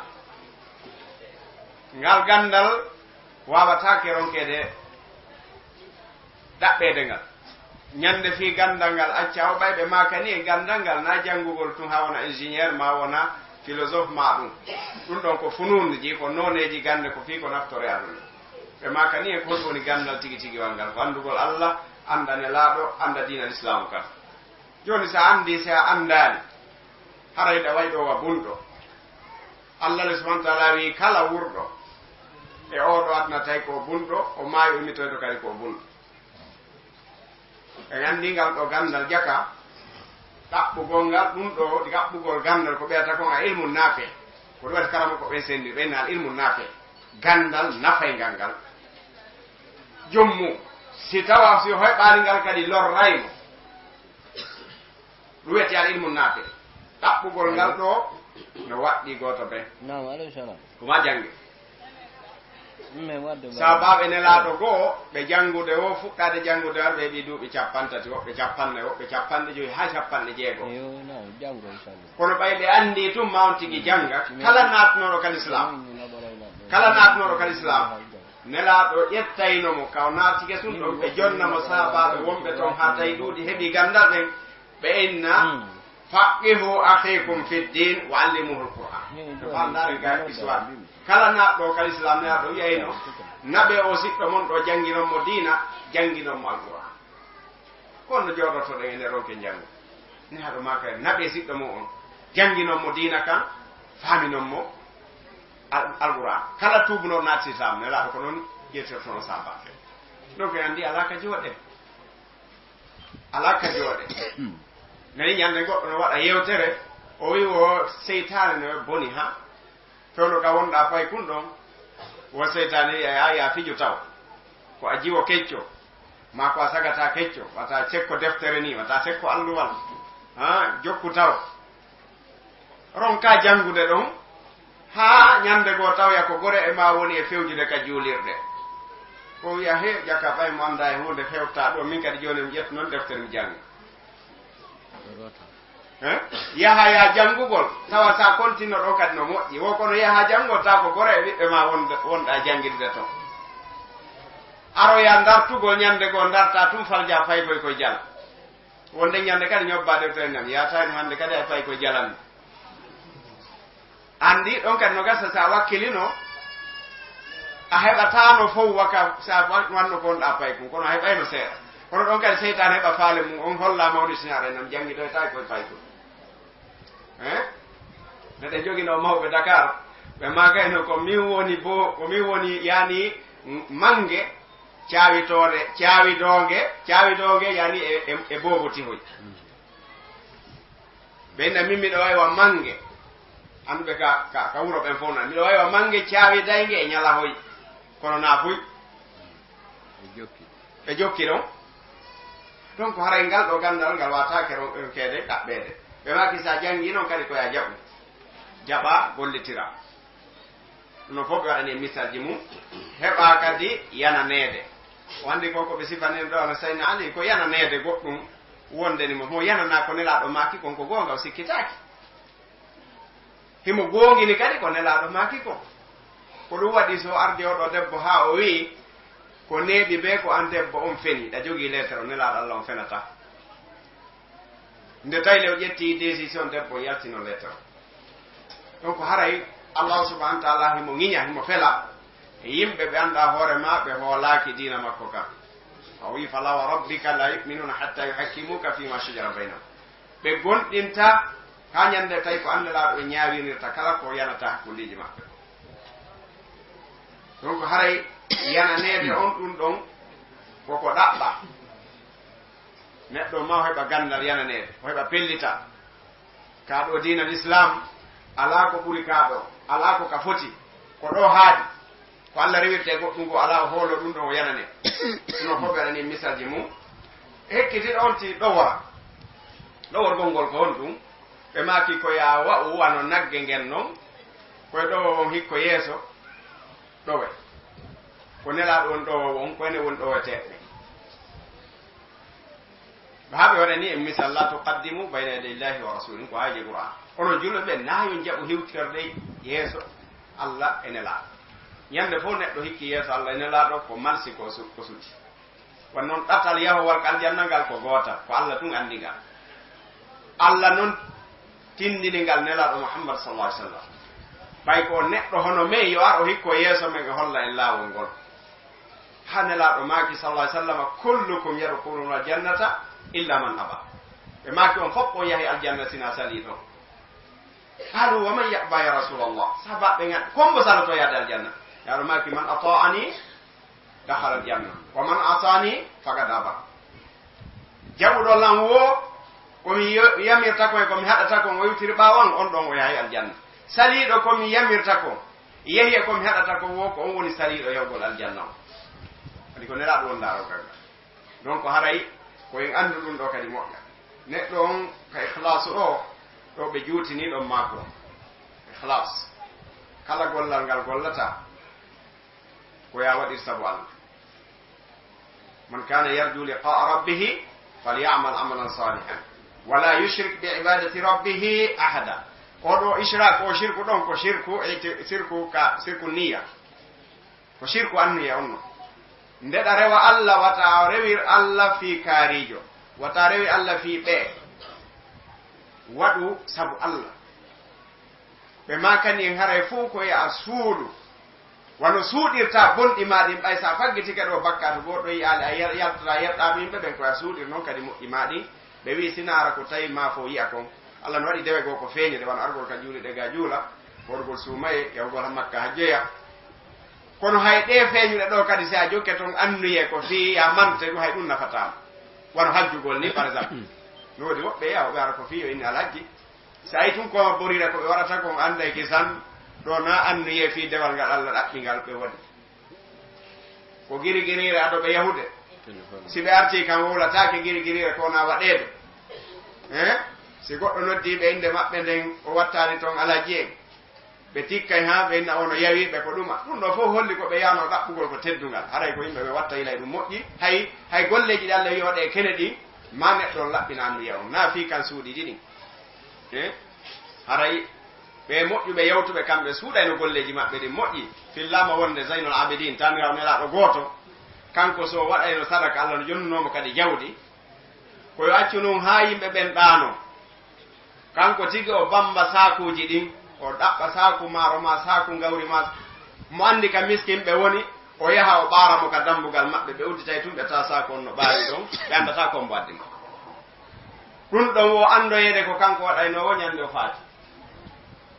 Ngal ganndal waawataake ronkeede ɗaɓɓeede ngal. Ñande fii ganndal ngal acca o ɓay ɓe maaka ni e ganndal ngal na janngugol tun haa wona ingénieur ma wona philosophe ma ɗum. Ɗum ɗon ko funuunuji, ko nooneeji gannde, ko fii ko naftore aduna. Ɓe maaka ni e ko honɗum woni ganndal tigi tigiwal ngal? Ko anndugol Allah, annda nelaaɗo, annda diina Islaamu kan. Jooni si a anndi, si a anndaali, haray ɗa way ɗo wa bunɗo. Allah le subhanahu wa ta'ala wi'i kala wurɗo e oo ɗo aduna tawi ko o bunɗo, o maayi o immitoyto kadi ko o bunɗo. En anndi ngal ɗo ganndal jaka, ɗaɓɓugol ngal ɗum ɗo, ɗaɓɓugol ganndal ko ɓeyata kon a ilmu naafe. Ko ɗum waɗi karama ko ɓen senndi, ɓen al ilmu naafe. Ganndal nafayngal ngal. Jommu, si tawa si o heɓaali ngal kadi lorray mo. Ɗum wiyetee al ilmu naafi. Ɗaɓɓugol ngal ɗo no waɗɗi gooto ɓe. Naam, aleykum salaam. Ko ma jannge. Min waɗde ba- Saabaaɓe nelaaɗo goo, ɓe janngude o, fuɗɗaade janngude o, ɓe heɓi duuɓi cappanɗe tati, woɓɓe cappanɗe, woɓɓe cappanɗe joyi, haa cappanɗe jeego. Yo, naam, janngo, inchallah. Kono ɓay ɓe anndi tun ma on tigi jannga, kala naatnooɗo ka lislaam, kala naatnooɗo ka lislaam, nelaaɗo ƴettayno mo, ka o naatike tun ɗon, ɓe jonna mo saabaaɓe wonɓe ton, haa tawi ɗuuɗi heɓi ganndal ɗen, ɓe inna, "Faqihu akhikum fi ddin wa allimuhu l-Qur'an." Ɓe faandaare ga histoire. Kala naatɗo ka lislaam, nelaaɗo wi'ayno, naɓe o siɗɗo mon ɗo, jannginon mo diina, jannginon mo Al-Qur'an. Kono no jooɗotoɗen e nder ronke njanngu. Nelaaɗo maaka en, naɓe siɗɗo mon on, jannginon mo diina kan, faaminon mo Al-, Al-Qur'an. Kala tuubuno naati lislaam, nelaaɗo ko noon ƴeewtirtono saabaaɓe. Donc, en anndi alaa ka jooɗe. Alaa ka jooɗe. Nani ñande goɗɗo no waɗa yeewtere, o wi'i wo seytaane no boni ha. Fewndo ka wonɗa paykun ɗon, wo seytaane wi'a, "Yaa, yaa fijo taw. Ko a jiwo kecco, maa ko a sagata kecco, wata sekko deftere ni, wata sekko alluwal. Ha, jokku taw." Ronka janngude ɗon, haa ñande goo tawoya ko gore e ma woni e fewjude ka juulirɗe. Ko wi'a, "He, jaka ɓay mo annda e huunde hewta ɗo, min kadi jooni mi ƴettu noon deftere mi jannga." He? Yaha ya janngugol, tawa sa kontino ɗon kadi no moƴƴi. Wo kono yaha janngugol, tawa ko gore e ɓiɓɓe ma wonde, wonɗa janngindude ton. Aroya dartugol ñande goo, darta tun falja faykoy koy jala. Wonde ñande kadi ñobba deftere nam, yaata en hande kadi ay fay koy jalan. Anndi ɗon kadi no gasa sa wakkilino, a heɓataano fow waka sa wa-, wanno ko wonɗa paykun, kono a heɓayno seeɗa. Kono ɗon kadi seytaane heɓa faale mum, on holla mawni sinaare nam janngidoyta e koye paykun. Eh? Neɗɗo jogino mawɓe Dakar, ɓe maakayno ko min woni bo, ko min woni yani mange caawitoore, caawidoonge, caawidoonge yani e, e, e boobo tihoy. Ɓe inna min miɗo wawi wa mange. Annduɓe ka, ka, ka wuro ɓen fof nan. Miɗo wawi wa mange caawidaynge e ñalahoy. Kono naafuy. Ɓe jokki. Ɓe jokki ɗon. Donc haray ngal ɗo ganndal ngal wataake ron-, ronkeede ɗaɓɓeede. Ɓe maaki sa janngi noon kadi ko ya jaɓu. Jaɓa gollitira. No fof ɓe waɗani en misalji mum, heɓa kadi yananeede. O anndi ko, ko ɓe sifanino ɗo, no Sayna Ali, ko yananeede goɗɗum wonde ni mo, mo yanana ko Nelaaɗo maaki kon ko goonga, o sikkitaaki. Himo goongini kadi ko Nelaaɗo maaki kon. Ko ɗum waɗi so ardi oɗo debbo haa o wi'i, ko neeɓi bee ko an debbo on feni, ɗa jogii leetere o Nelaaɗo Allah on fenata. Nde tawi le o ƴetti décision, debbo yaltino leetere. Donc haray Allah subhanahu wa ta'ala himo ŋiña, himo fela e yimɓe ɓe annda hoore ma, ɓe hoolaaki diina makko ka. O wi, "Fala wa rabbika la yu'minuna hatta yuhakkimuka fima shajara baynahum." Ɓe gonɗinta haa ñande tawi ko an Nelaaɗo ɓe ñaawinirta kala ko yanata hakkundeeji maɓɓe. Donc haray yananeede on ɗum ɗon koko ɗaɓɓa. Neɗɗo ma o heɓa ganndal yananeede, o heɓa pellital. Kaa ɗo diina l'islam, alaa ko ɓuri kaa ɗo, alaa ko ka foti, ko ɗo haaɗi. Ko Allah rewirta e goɗɗum ko alaa, o hoolo ɗum ɗon o yanane. Ɗum o fof ɓe waɗani misalji mum. Hekkiti ɗon ti ɗowora. Ɗoworgol ngol ko honɗum? Ɓe maaki ko yaa wa'u wano nagge ngen non. Koye ɗowo on hikko yeeso. Ɗowe. Ko Nelaaɗo woni ɗowo on, ko enen woni ɗoweteeɓe. Ɓe haa ɓe waɗani en misal, "La tuqaddimu bayna yaday Llahi wa rasulih", ko aaye Qur'an. Onon julɓe ɓe, naa yo on jaɓu hewtorde yeeso Allah e Nelaaɗo. Ñande fof neɗɗo hikki yeeso Allah e Nelaaɗo ko malsi ko su-, ko suti. Won noon ɗatal yahowal ka aljanna ngal ko gootal, ko Allah tun anndi ngal. Allah noon tindini ngal Nelaaɗo Muhammad sallallahu alaihi wasallam. Ɓay ko neɗɗo hono men yo ar o hikko yeeso men e holla en laawol ngol. Haa Nelaaɗo maaki sallallahu alaihi wasallam, "Kullukum yadkhuluna aljannata illa man aba." Ɓe maaki, "On fof on yahi aljanna sina saliiɗo." Qaalu, "Wa man ya'ba ya Rasulallah?" Sahabaaɓe ngan, "Ko hombo saloto yaade aljanna?" Nelaaɗo maaki, "Man ata'ani dakhala aljanna, wa man asani faqad aba." Jaɓuɗo lan woo ko mi yo-, yamirta kon e ko mi haɗata kon, o iwtiri ɓaawo an, on ɗon o yahay aljanna. Saliiɗo ko mi yamirta kon, yehi e ko mi haɗata kon woo, ko on woni saliiɗo yahugol aljanna on. Kadi ko Nelaaɗo on ndaaroo kadi. Donc haray ko en anndu ɗum ɗo kadi moƴƴa. Neɗɗo on ka ikhlaasu ɗo, ɗo ɓe juutini ɗon maako. Ikhlaas. Kala gollal ngal gollata, ko ya waɗir sabu Allah. "Man kana yarju liqa'a rabbih falyamal amalan salihan wala yushrik bi ibadati rabbih ahada." Oɗo ishrak, o shirku ɗon ko shirku, iti-, shirku ka, shirku niyya. Ko shirku anniya on non. Ndeɗa rewa Allah, wata a rewir Allah fii kaarijo, wata a rewi Allah fii ɓe. Waɗu sabu Allah. Ɓe maakani en haray fof ko yo a suuɗu. Wano suuɗirta bonɗi ma ɗin, ɓay sa faggitike ɗo bakkaatu goo ɗo yi'aali, a yal-, yaltata yerɗaa ɗum yimɓe ɓen, ko a suuɗir noon kadi moƴƴi ma ɗin. Ɓe wi'i, "Sinaara ko tawi ma fof yi'a kon." Allah no waɗi dewe goo ko feeñude, wano argol ka juuli ɗe ga juula, worgol suumaye, yahugol ha Makka hajjoya. Kono hay ɗe feeñuɗe ɗo kadi, si a jokke ton annuye ko fii ya mante ɗum, hay ɗum nafataama. Wano hajjugol ni, par exemple. No woodi woɓɓe yaha, ɓe ara ko fii yo inni alhajji. Si a yi tun ko borira ko ɓe waɗata kon, annday kisan ɗo na annuye fii dewal ngal Allah ɗaɓɓi ngal ɓe waɗi. Ko girigiriire ado ɓe yahude. Si ɓe artii kan wowlataake girigiriire ko na waɗeede. Eh? Si goɗɗo noddii ɓe innde maɓɓe nden, o wattaani ton alhaji en. Ɓe tikkay haa ɓe inna ono yawi ɓe ko ɗuma. Ɗum ɗo fof holli ko ɓe yaano ɗaɓɓugol ko teddungal. Haray ko yimɓe ɓe watta yilay ɗum moƴƴi. Hay, hay golleeji ɗi Allah wi waɗe kene ɗin, ma neɗɗo on laɓɓina anniya on. Na fii kan suuɗiiji ɗin. Eh? Haray ɓe moƴƴuɓe yawtuɓe kamɓe suuɗayno golleeji maɓɓe ɗin moƴƴi. Fillaama wonde Zaynul Abidin, taaniraawo nelaaɗo gooto, kanko so waɗayno sadaka, Allah no jonnunoomo kadi jawdi, ko yo accu nun haa yimɓe ɓen ɗaano. Kanko tigi o bamba saakuuji ɗin, o ɗaɓɓa saaku maaro ma, saaku ngawri ma, mo anndi ka miskinɓe woni, o yaha o ɓaara mo ka dambugal maɓɓe, ɓe udditay tun ɓe tawa saaku on no ɓaari ɗon, ɓe anndataa ko mbo addi mo. Ɗum ɗon wo anndoyeede ko kanko waɗaynoowo ñande o faati.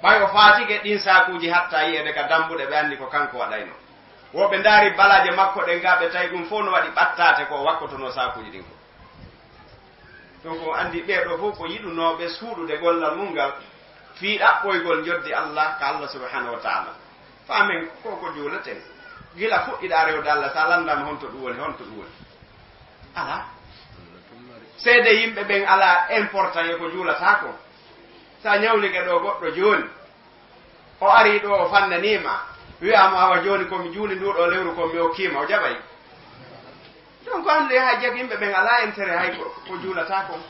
Ɓay o faatike ɗin saakuuji hatta yi'eede ka dambuɗe, ɓe anndi ko kanko waɗaynoo. Wo ɓe ndaari balaaje makko ɗen ga, ɓe tawi ɗum fof no waɗi ɓattaate ko o wakkotonoo saakuuji ɗin fof. Donc, on anndi ɓee ɗoo fof ko yiɗunooɓe suuɗude gollal mum ngal fii ɗaɓɓoygol njoddi Allah ka Allah subhanahu wa ta'ala. Faamen ko ko juuleten. Gila fuɗɗiɗaa rewde Allah, so a lanndaama honto ɗum woni, honto ɗum woni? Alaa. Seede yimɓe ɓen alaa important e ko juulataako. So a ñawlike ɗo goɗɗo jooni, o arii ɗo, o fannanii ma, wi'aa mo, "Awa jooni ko mi juuli nduu ɗoo lewru kon mi okkii ma," o jaɓay? Donc, anndu e haa jagimɓe ɓen alaa intérêt hay ko, ko juulataa kon.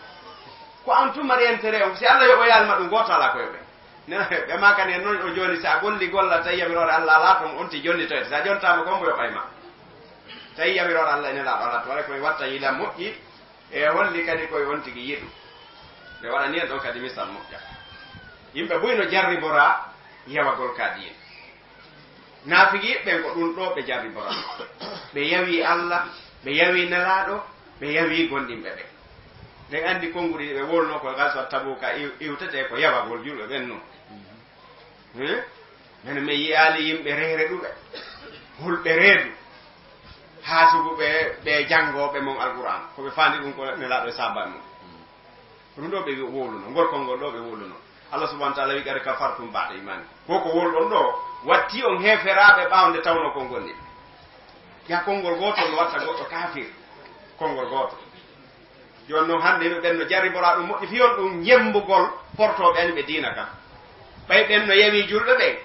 Ko an tun mari intérêt on. Si Allah yoɓoyaali ma ɗum, gooto alaa ko yoɓe. Ne, ɓe maakani en noon o jooni, si a golli golla tawi yamiroore Allah alaa ton, on ti jonnitoyte. Si a jontaama kon, mbo yoɓay ma. Tawi yamiroore Allah e Nelaaɗo alaa ton. Waɗa koye watta yila moƴƴi, e holli kadi koye on tigi yiɗu. Ɓe waɗani en ɗon kadi misal moƴƴa. Yimɓe buy no jarriboraa yawagol ka diina. Naafigiiɓe ɓen ko ɗum ɗo ɓe jarriboraa. Ɓe yawii Allah, ɓe yawii Nelaaɗo, ɓe yawii gomɗinɓe ɓen. Ɗen anndi konnguɗi ɗi ɓe wowlunoo ko Gazwat Tabuka iw-, iwtetee ko yawagol julɓe ɓen non. Hmm? Men, mi yi'aali yimɓe reereɗuɓe, hulɓe reedu, haa sugu ɓe, ɓe janngooɓe mon Alqur'aan. Ko ɓe faandi ɗum ko Nelaaɗo e sahaabaaɓe mum. Ko ɗum ɗo ɓe wowluno, ngol konngol ɗo ɓe wowluno. Allah subhanahu wa ta'ala wi, "Qad kafartum ba'da imanikum." Ko ko wowluɗon ɗo, watti on heeferaaɓe ɓaawo nde tawnoo ko ngonni. Ya konngol gootol no watta goɗɗo kaafir. Konngol gootol. Jooni noon hannde yimɓe ɓen no jarriboraa ɗum moƴƴi fii on ɗum yembugol portooɓe ani ɓe diina kan. Ɓay ɓen no yawi julɓe ɓen.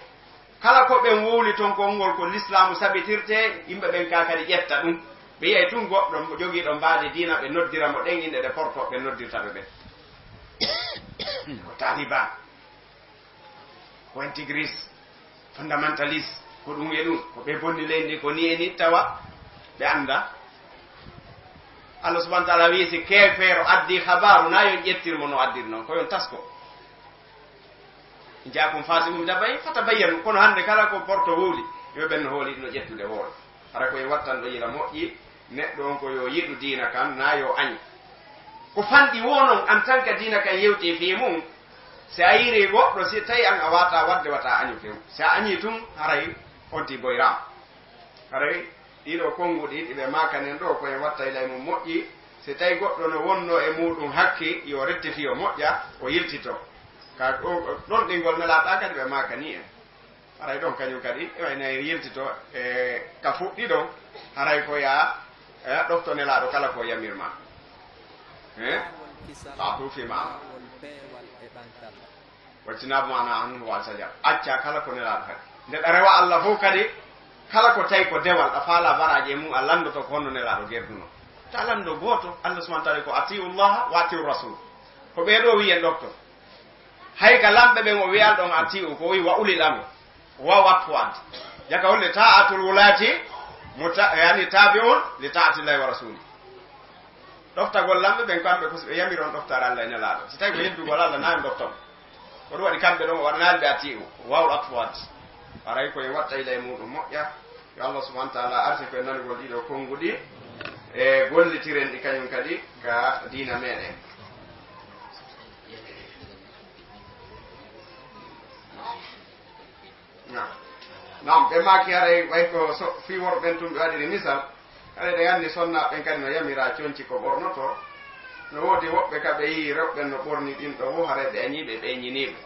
Kala ko ɓen wowli ton, konngol ko lislaamu sabitirtee, yimɓe ɓen ka kadi ƴetta ɗum. Ɓe yiyay tun goɗɗo mo jogiiɗo mbaadi diina, ɓe noddira mo ɗen innde ɗe porto, ɓe noddirta ɓe ɓen. Ko Taliban, ko intégriste, fondamentaliste, ko ɗum e ɗum, ko ɓe bonni leydi ndi, ko ni e ni tawa ɓe annda. Allah subhanahu wa ta'ala wi'i, si keefeero addi habaaru, na yon ƴettir mo no addiri non, ko yon tasko. Jaakum faasiqun bi naba'in fatabayyanu. Kono hannde kala ko porto wowli, yo ɓen no hooli no ƴettude wowla. Hara ko e wattan ɗo yila moƴƴi, neɗɗo on ko yo yiɗu diina kan, na yo añu. Ko fanɗi wo non en tant que diina kan yewti fii mum, si a yiiri goɗɗo, si tawi an a wata wadde, wata añu few. Si a añi tun, haray on ti boyraama. Haray ɗiɗo konnguɗi ɗi ɓe maakanen ɗo, ko en watta ila e mum moƴƴi. Si tawi goɗɗo no wonno e muɗum hakke, yo rectifie, o moƴƴa, o yiltito. Ka ɗo-, ɗon ɗingol Nelaaɗo kadi ɓe maakani en. Haray ɗon kañum kadi, e wayno en yiltito, e ka fuɗɗi ɗon, haray ko ya, e ɗofto Nelaaɗo kala ko yamirma. Eh? Fa'tu fima amar. Wajtanibu ma naha anhu wa zajar. Acca kala ko Nelaaɗo haɗi. Nde ɗa rewa Allah fof kadi, kala ko tawi ko dewal, a faala baraaji e mum, a lanndoto ko honno Nelaaɗo gerduno. Ta lanndo gooto, Allah subhanahu wa ta'ala ko atiu Allah wa atiu rasul. Ko ɓee ɗoo wiyen ɗofto. Hay ka lamɓe ɓen o wi'al ɗon atiu, ko o wi wa ulil amr. Wa wattu addi. Jaka holle ta'atul wulati muta-, yani tabi'un li ta'atillahi wa rasuli. Ɗoftagol lamɓe ɓen kamɓe ko si ɓe yamiron ɗoftaare Allah e Nelaaɗo. Si tawi ko yeddugol Allah na en ɗofta mo. Ko ɗum waɗi kamɓe ɗon o waɗanaali ɓe atiu. Wawul atfu addi. Haray ko en watta ila e muɗum moƴƴa. Yo Allah subhanahu wa ta'ala arsi ko en nanugol ɗiɗo konnguɗi e gollitiren ɗi kañum kadi ka diina meɗen. Naam. Naam, ɓe maaki haray way ko so fii worɓe ɓen tun ɓe waɗiri misal. Haray ɗe anndi sonnaaɓe ɓen kadi no yamira conci ko ɓornoto. No woodi woɓɓe ka ɓe yii rewɓe ɓen no ɓorni ɗin ɗo wo, haray ɓe añii ɓe, ɓe ɓeññinii ɓe.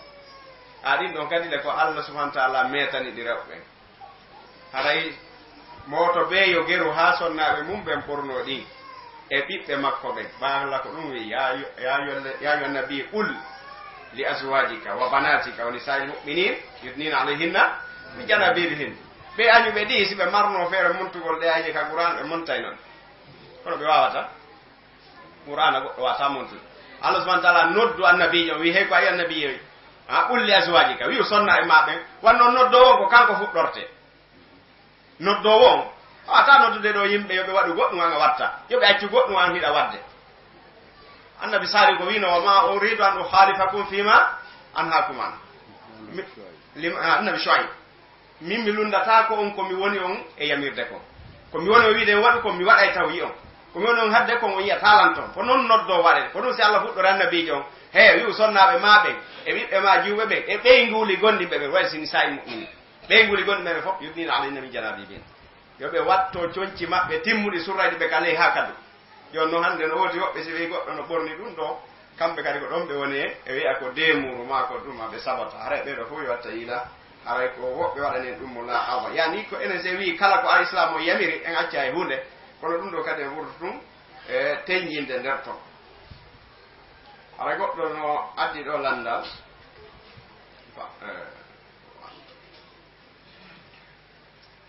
A ɗin ɗon kadi le ko Allah subhanahu wa ta'ala metani ɗi rewɓe ɓen. Haray mooto bee yo geru haa sonnaaɓe mum ɓen ɓornoo ɗin e ɓiɓɓe makko ɓen. Ba Allah ko ɗum wi'i, "Yaa ayu-, yaa ayyuhal-, yaa ayyuhan nabiyyu qul li azwaajika wa banaatika wa nisaa'il mu'miniina yudniina alayhinna min jalaabiibihinna." Ɓe añuɓe ɗi, si ɓe marnoo feere montugol ɗe aaye ka Qur'aan, ɓe montay non. Kono ɓe waawataa. Qur'aana goɗɗo waawataa montude. Allah subhanahu wa ta'ala noddu annabiijo, o wi'i, "Hey ko ay annabiijo, a qul li azwaajika, wi'u sonnaaɓe maa ɓen." Wanno noddoowo on ko kanko fuɗɗortee. Noddoowo on, a waawataa noddude ɗo yimɓe yo ɓe waɗu goɗɗum an a watta. Yo ɓe accu goɗɗum an hiɗa waɗde. Annabi Saalihu ko wi'no, "Wa maa uriidu an ukhaalifakum fiimaa anhaakum an." Mi-, lim-, ah, Annabi Shu'ayb. Min mi lunndataako on ko mi woni on e yamirde kon. Ko mi woni on wi'de on waɗu kon, mi waɗay taw yi'on. Ko mi woni on haɗde kon, on yi'ataa lan ton. Ko non noddoowo waɗe. Ko ɗum si Allah fuɗɗori annabiijo on, "He, wi'u sonnaaɓe maa ɓen, e ɓiɓɓe maa jiwɓe ɓen, e ɓeynguuli gonndiɓe ɓen, wa nisaa'i mu'miniin. Ɓeynguuli gonndiɓe ɓen fof, yudniina alayhinna min jalaabiibihin." Yo ɓe watto conci maɓɓe timmuɗi surrayɗi ɓe ka ley haa ka dow. Jooni non hannde no woodi woɓɓe si ɓe goɗɗo no ɓorni ɗum ɗo, kamɓe kadi ko ɗon ɓe woni e, e wi'a ko deemuuru maa ko ɗum ɓe sabata. Haray ɓee ɗo fof yo watta yila, haray ko woɓɓe waɗani en ɗum mo laa hawa. Yani ko enen si en wi'i kala ko al-Islaamu o yamiri, en acca e huunde, kono ɗum ɗo kadi en wurtu ɗum e teñjinde nder ton. Haray goɗɗo no addi ɗo lanndal. Fa-, eh,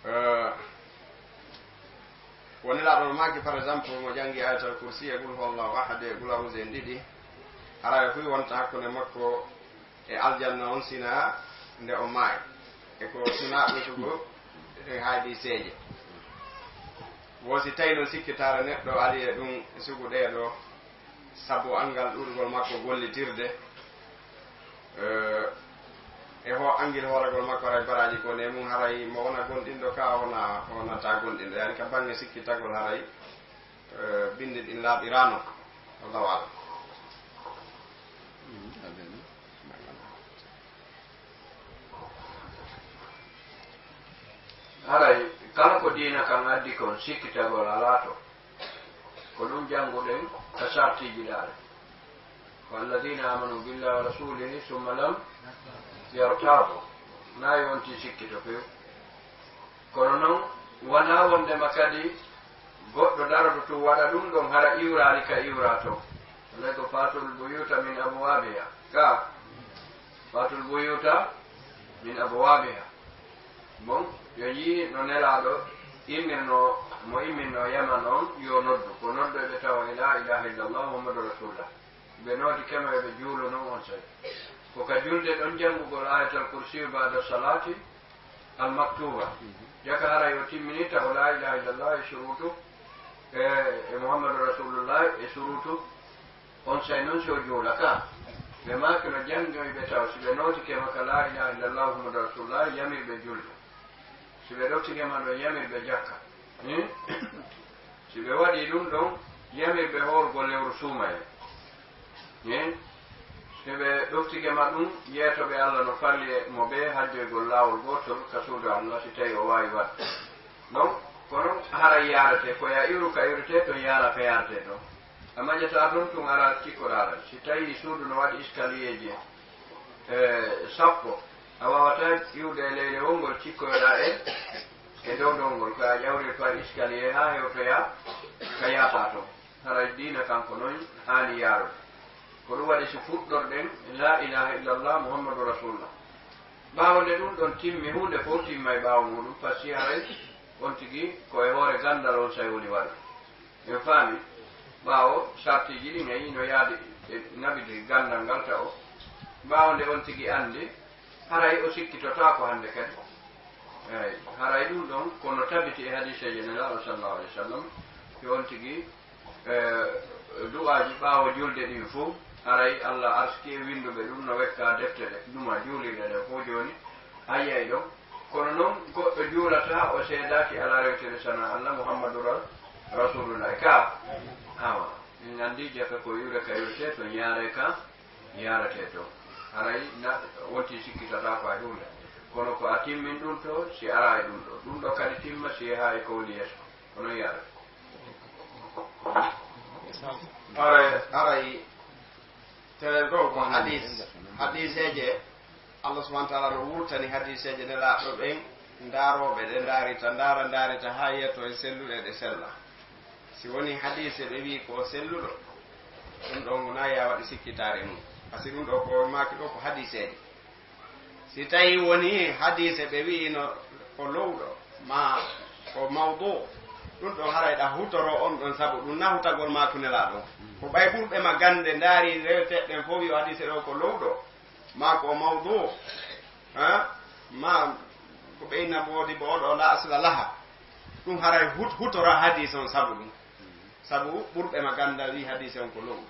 Eh, woni laaɗo no maaki, par exemple, mo janngi Ayatal Kursi e Qul Huwallahu Ahad e Qul A'udhu en ɗiɗi, haray fuu wonta hakkunde makko e aljanna on, sina nde o maayi. E ko sina ɓe sugu e haadi seeje. Wo si tawi noon sikkitaare neɗɗo ali e ɗum e sugu ɗee ɗoo, sabu anngal ɗuuɗugol makko gollitirde, eh, e ho anngil hooragol makko, haray baraaji ko ne mum, haray mo wona gomɗinɗo ka, wona, wonata gomɗinɗo. Yani ka baŋŋe sikkitagol, haray, eh, binndi ɗin laaɓiraano. Wallahu a'lam. Haray kala ko diina kan addi kon, sikkitagol alaa to. Ko ɗum jannguɗen ka sartiiji ɗaale. Ko alladina amanu billahi wa rasulihi summa lam yartabu. Na yonti sikkito few. Kono noon, wonaa wondema kadi goɗɗo daroto tun waɗa ɗum ɗon hara iwraali ka iwraa to. Alay ko fatul buyuta min abwabiha. Ka fatul buyuta min abwabiha. Bon, yo yii no Nelaaɗo immirno, mo imminno Yaman on, yo noddu. Ko noddoyɓe tawa e laa ilaaha illallah Muhammadu Rasulullah. Ɓe nooti kema yo ɓe juulu non on sey. Ko ka julde ɗon janngugol Ayatal Kursi ba'da salati al maktuba. Jaka haray o timmini taho laa ilaaha illallah e surutu, e, e Muhammadu Rasulullah e surutu. On sey non si o juula ka. Ɓe maaki no janngoyɓe taw si ɓe nootike ma ka laa ilaaha illallah Muhammadu Rasulullah, yamirɓe julde. Si ɓe ɗoftike ma ɗon, yamirɓe jakka. Hmm? Si ɓe waɗii ɗum ɗon, yamirɓe hoorgo lewru suumayee. Hmm? Si ɓe ɗoftike ma ɗum, yeetoɓe Allah no farli e mo ɓe hajjoygol laawol gootol ka suudu Allah, si tawi o waawi waɗde. Donc, kono haray yaarete, ko ya iwru ka iwrete, to yaara ka yaarete to. A maƴataa toon, tun araa cikkoɗaa ray. Si tawii suudu no waɗi escalierji, e, sappo, a waawataa iwde e leyɗe wonngol cikkoyoɗaa e, e dow dow ngol. Ko a ƴawrir par escalier haa hewtoyaa ka yaataa toon. Haray diina kanko noon haani yaarude. Ko ɗum waɗi si fuɗɗorɗen, laa ilaaha illallah, Muhammadu Rasulullah. Ɓaawo nde ɗum ɗon timmi, huunde fof timmay ɓaawo muuɗum, par ce que haray on tigi ko e hoore ganndal on sey woni waɗude. En faami, ɓaawo sartiiji ɗin e ino yaadi e nabidi ganndal ngal taw, ɓaawo nde on tigi anndi, haray o sikkitotaako hannde kadi. Eey, haray ɗum ɗon ko no tabiti e hadiiseeje Nelaaɗo sallallahu alayhi wa sallam, yo on tigi, e, du'aaji ɓaawo julde ɗin fof, haray Allah arsiki e winnduɓe ɗum no wekka defte ɗe, ɗuma juulirɗe ɗen fof jooni, a yiyay ɗon. Kono noon, goɗɗo juulataa, o seedaaki alaa rewtere sana Allah, Muhammadu Ra-, Rasulullah. Ka, awa, min anndi jaka ko iwre ka iwrete, to yaare ka, yaarete to. Haray na wonti sikkitataa ko hay huunde. Kono ko a timmin ɗum to, si araa e ɗum ɗo. Ɗum ɗo kadi timma, si yahaa e ko woni yeeso. Ko noon yaarata. Haray, haray, telen ɗo ko hadis, hadiseeje, Allah subhanahu wa ta'ala no wurtani hadiseeje Nelaaɗo ɓen, ndaarooɓe ɗe ndaarita, ndaara, ndaarita haa yetto e selluɗe ɗe sella. Si woni hadise ɓe wi'i ko selluɗo, ɗum ɗon wonaa ya waɗi sikkitaare mum. Par ce que ɗum ɗo ko maaki ɗo ko hadiseeje. Si tawii woni hadiise ɓe wi'i no ko lowɗo, maa ko mawdu, ɗum ɗon haray ɗa hutoro on ɗon, sabu ɗum na hutagol maaki Nelaaɗo. Ko ɓay ɓurɓe ma gannde ndaari reweteeɗe ɗen fof wi'o hadiise ɗo ko lowɗo, maa ko mawdu, ha? Maa ko ɓeyna moodi bo oɗo la asla laha. Ɗum haray hut-, hutora hadiise on sabu ɗum. Sabu ɓurɓe ma ganndal wi'i hadiise on ko lowɗo.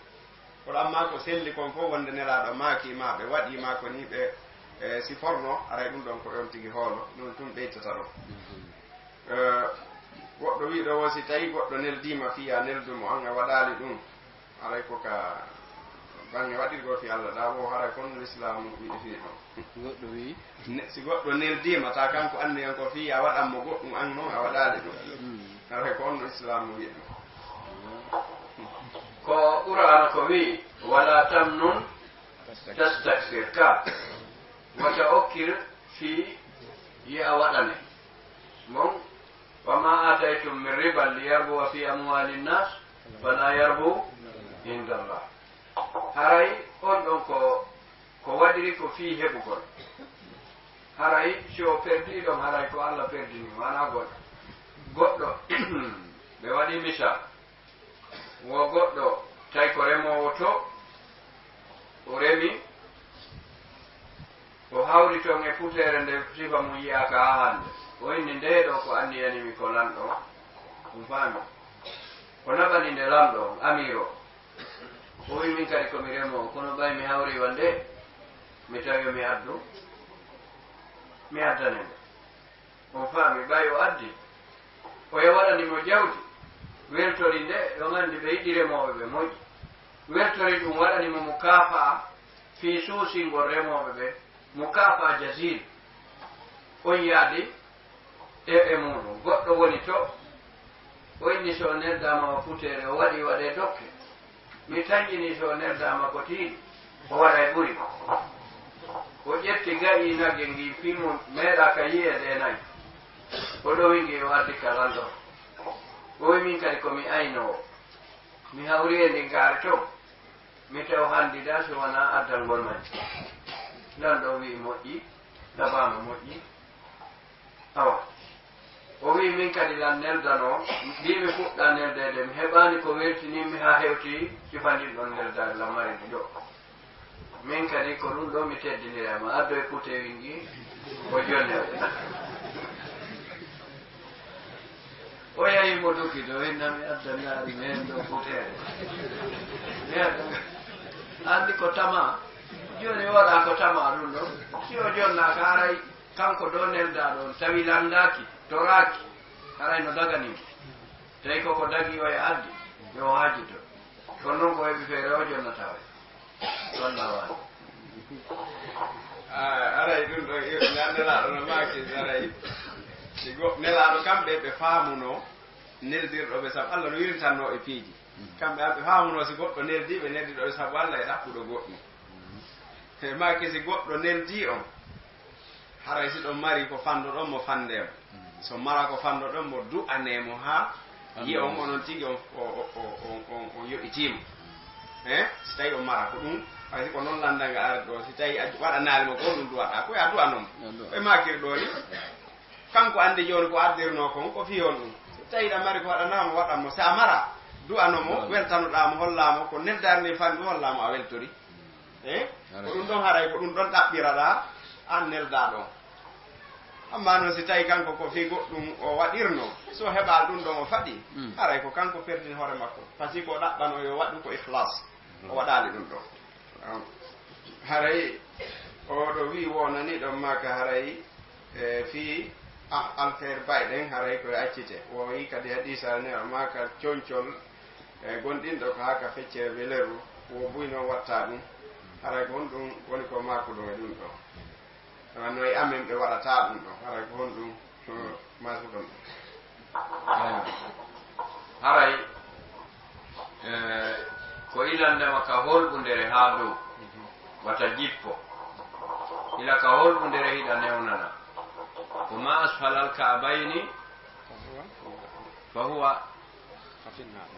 Kono amma ko selli kon fof wonde Nelaaɗo maaki ma ɓe waɗi ma ko ni ɓe, e, si forno, aray ɗum ɗon ko on tigi hoolo, ɗum tun ɓeytata ɗon. E, goɗɗo wi'ɗo wo si tawi goɗɗo neldiima fii a neldu mo an a waɗaali ɗum, aray ko ka baŋŋe waɗirgol fii Allah ɗa wo, haray kon Lislaamu wi'i fii ɗon. Goɗɗo wi'i? Ne-, si goɗɗo neldiima, ta kanko anndi on ko fii a waɗan mo goɗɗum, an noon a waɗaali ɗum. Mm. Haray ko on no Islaamu wi'i ɗum. Ko Qur'aana ko wi'i, "Wala tamnun tastaksir," ka. Wata okkir fii yi a waɗane. Mon, "Wa ma ataytum min riban li yarbuwa fi amwali nnas, fala yarbu inda Allah." Haray on ɗon ko Ko waɗiri ko fii heɓugol. Haray si o perdii ɗon, haray ko Alla perdini mo, wanaa goɗɗo. Goɗɗo, ɓe waɗi misal. Wo goɗɗo, tawi ko remoowo to, o remi, o hawri ton e puteere nde sifa mum yi'aaka haa hannde. O inni, "Ndee ɗoo ko anniyani mi ko lanɗo." On faami? O naɓani nde lanɗo on, amiiro. O wi, "Min kadi ko mi remoowo, kono ɓay mi hawri wa nde, mi tawi mi addu, mi addane nde." On faami, ɓay o addi, o ya waɗani mo jawdi, weltori nde, ɗon anndi ɓe yiɗi remooɓe ɓe moƴƴi. Weltori ɗum, waɗani mo mukaafa'a fii suusingol remooɓe ɓe, mukaafa'a jazil. On yaadi, e, e muuɗum. Goɗɗo woni to, o inni so o neldaama o puteere, o waɗi waɗe dokke. Mi taƴƴini so o neldaama ko tiiɗi, o waɗa e ɓuri. O ƴetti ga'i nagge ngi fii mum meeɗaaka yi'eede e nayi. O ɗowi ngi, o addi ka lanɗo. O wi, "Min kadi ko mi aynoowo. Mi hawri e ndin gaari to. Mi taw hanndi da so wanaa addangol majji." Lanɗo wi'i, "Moƴƴi, tabaama moƴƴi." Awa. O wi'i min kadi lan neldano, mbiimi fuɗɗa neldeede, mi heɓaani ko weltinimmi haa hewti cifandin ɗon neldaade lan mari ɗiɗo. Min kadi ko ɗum ɗo mi teddinira ma, addo e kutewi ngi, o jonnere. O yahi mo doggi ɗo, inna mi adda ngaari mi heen ɗo kuteere. Mi adda, anndi ko tama, jooni o waɗa ko tama ɗum ɗo, si o jonnaaka haray kanko ɗo neldaa ɗon, tawi lanndaaki, toraaki, haray no dagani mo. Tawi koko dagi o e addi, yo o haajito. Kono noon ko heɓi feere o jonnata o. Wallahu a'lam. Ah, aray ɗum ɗo, i-, nde nelaaɗo no maaki, aray. Si go-, nelaaɗo kam ɓe, ɓe faamuno neldirɗo ɓe, sabu Allah no wirintanno e piiji. Kamɓe an ɓe faamuno si goɗɗo neldi ɓe, neldiɗo ɓe sabu Allah e ɗaɓɓuɗo goɗɗum. E maaki si goɗɗo neldi on, haray si ɗon mari ko fandoɗon mo, fande mo. So mara ko fandoɗon mo, du'ane mo haa yi'on onon tigi on, o, o, o, on, on, on yoɓitiima. Eh? Si tawi on mara ko ɗum, hay si ko noon lannda nga ari ɗo, si tawi a waɗanaali mo ko ɗum duwaɗa, ko ya du'anon mo. Yo du'a. Ɓe maakiri ɗo ni, kanko anndi jooni ko addirnoo kon, ko fii on ɗum. Si tawi ɗa mari ko waɗanaa mo, waɗan mo. Si a mara, du'ano mo, du'ano. Weltanoɗaa mo, hollaa mo, ko neldaari ndi fandu, hollaa mo a weltori. Eh? Ko ɗum ɗon haray, ko ɗum ɗon ɗaɓɓiraɗaa, an neldaa ɗon. Amma noon si tawi kanko ko fii goɗɗum o waɗirno, so heɓaali ɗum ɗon o faɗi, mm, haray ko kanko perdini hoore makko. Parce que ko ɗaɓɓano yo waɗu ko ikhlas, o waɗaali ɗum ɗon. Haray oɗo wi'i wonani ɗon maaka haray, e, fii, ah, alfeer bayɗen haray koye accite. O wi'i kadi hadiisa ne o maaka concol, e, gonɗinɗo ko haa ka feccere weleru, wo buy noon watta ɗum. Haray ko honɗum woni ko maakuɗon e ɗum ɗo? Awa no e amen ɓe waɗata ɗum ɗo, haray ko honɗum, hmm, masuɗon ɗum? Eey. Haray, eh, ko ilandema ka holɓundere haa dow, wata jippo. Ila ka holɓundere hiɗa newnana. Ko ma asfalal ka'bayni fa huwa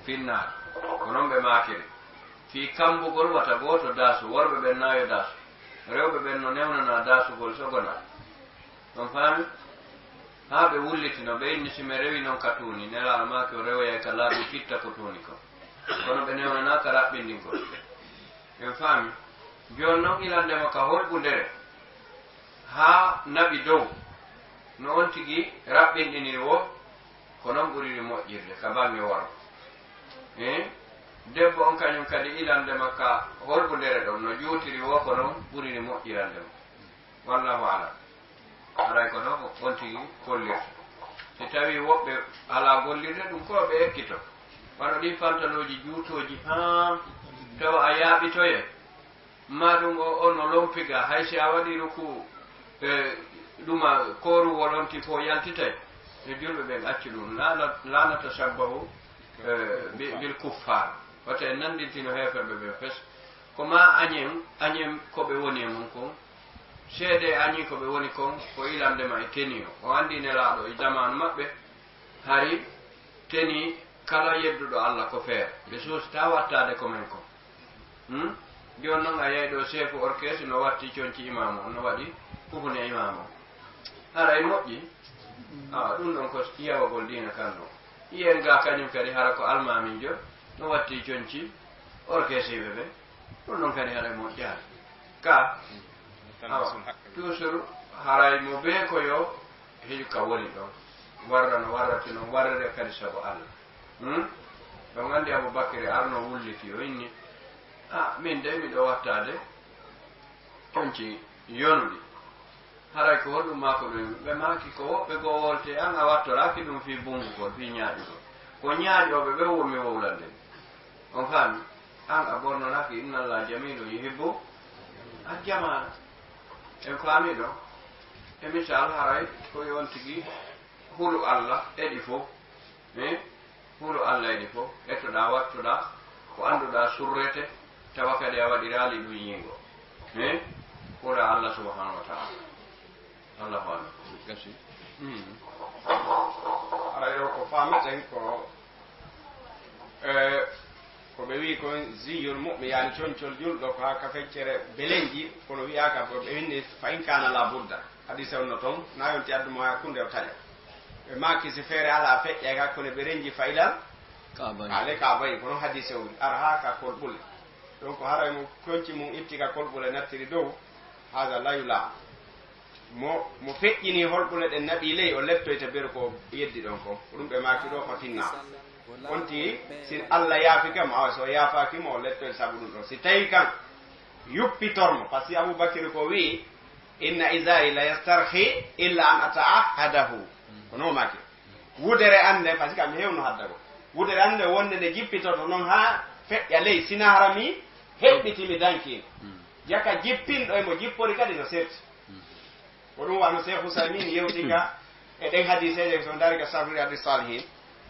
finnaar. Ko noon ɓe maakiri. Fii kammbugol wata gooto daasu, worɓe ɓen na yo daasu. Rewɓe ɓen no newnanaa daasugol sogonaa. On faami? Haa ɓe wullitino, ɓe inni si ɓe rewi noon ka tuuni, Nelaaɗo maaki o rewoyay ka laabi fitta ko tuuni kon. Kono ɓe newnanaa ka raɓɓindingol. En faami? Jooni noon ilandema ka holɓundere haa naɓi dow, no on tigi raɓɓinɗiniri woo, ko noon ɓuriri moƴƴirde ka baŋŋe worgo. Eh? Debbo on kañum kadi ilandema ka holɓundere ɗon, no juutiri woo, ko noon ɓuriri moƴƴirandema. Wallahu a'lam. Haray ko ɗo ko on tigi hollirta. Si tawii woɓɓe alaa gollirde, ɗum ko ɓe ekkito. Wano ɗii pantalooji juutooji, haa tawa a yaaɓitoye. Maa ɗum o, o no lompi ga, hay si a waɗii ruku, e, ɗuma kooruwol on ti fof yaltitay. E julɓe ɓen accu ɗum. Laana-, laana tashabbahu, e, bi-, bil kuffaar. Wata en nanndintino heeferɓe ɓen fes. Ko maa añen, añen ko ɓe woni e mum kon. Seedee añi ko ɓe woni kon, ko ilandema e tenue o. O anndi Nelaaɗo e jamaanu maɓɓe, hari tenue kala yedduɗo Allah ko feere. Ɓe suusitaa wattaade ko men kon. Hmm? Jooni noon a yahi ɗo chef orchestre no watti conci imaamu on, no waɗi kufune imaamu on. Hara e moƴƴi? Awa, ɗum ɗon ko yawagol diina kan ɗon. Iyen ga kañum kadi hara ko almaamiijo no watti conci orchestre ɓe ɓe. Ɗum ɗon kadi haray moƴƴaani. Ka? Awa, toujours haray mo bee ko yo heƴu ka woni ɗon. Warra no warrati noon, warrere kadi sabu Allah. Hmm? Ɗon anndi Abubakri arno wulliti, o inni, "Ah, min de miɗo wattaade conci yonuɗi." Haray ko honɗum maa ko ɗum? Ɓe maaki ko woɓɓe goo wolte, an a wattoraaki ɗum fii bungugol, fii ñaaƴugol. Ko ñaaƴooɓe ɓe wonmi wowlande. On faami? An a bornoraaki, "Inna Allah jamiilun yuhibbu al jamaala." En faami ɗo? E misal, haray ko on tigi hulu Allah e ɗi fof. Eh? Hulu Allah e ɗi fof. Ettoɗaa, wattoɗaa ko annduɗaa surrete, tawa kadi a waɗiraali ɗum yiingo. Eh? Hula Allah subhanahu wa ta'ala. Allahu akbar. Gasi. Mm. Haray ɗo ko faameten ko, e, ko Ɓe wi'i kon ziyul mu'min, yani concol julɗo ko haa ka feccere belenji, kono wi'aaka ko ɓe winni fa in kana la budda. Hadise on no ton, na yonti addu mo haa kunde o taƴa. Ɓe maaki si feere alaa feƴƴa ka kono ɓe renji fa ilal Kaaba. Ale Kaaba, kono hadise on ara haa ka kolɓule. Donc haray mo conci mum itti ka kolɓule nattiri dow, hada la yula. Mo, mo feƴƴini holɓule ɗen naɓi ley, o lettoyta beru ko yeddi ɗon ko. Ko ɗum ɓe maaki ɗo ko tinna. Konti, si Allah yaafike mo, awa so yaafaaki mo, o lettoyta sabu ɗum ɗon. Si tawi kan yuppitor mo, par ce que Abubakir ko wi'i, inna izari la yastarhi illa an ata'ahadahu. Ko non o maaki. Wudere an nden, par ce que mi hewno haddago. Wudere an nden wonde nde jippitoto non haa feƴƴa ley, sina hara mi heɓɓiti mi danki. Jaka jippinɗo e mo jippori kadi no serti. Ko ɗum wano Cheikh Ousaymin yewti ka e ɗen hadiseeje, so ndaari ka Sarh Riyadus Salihin.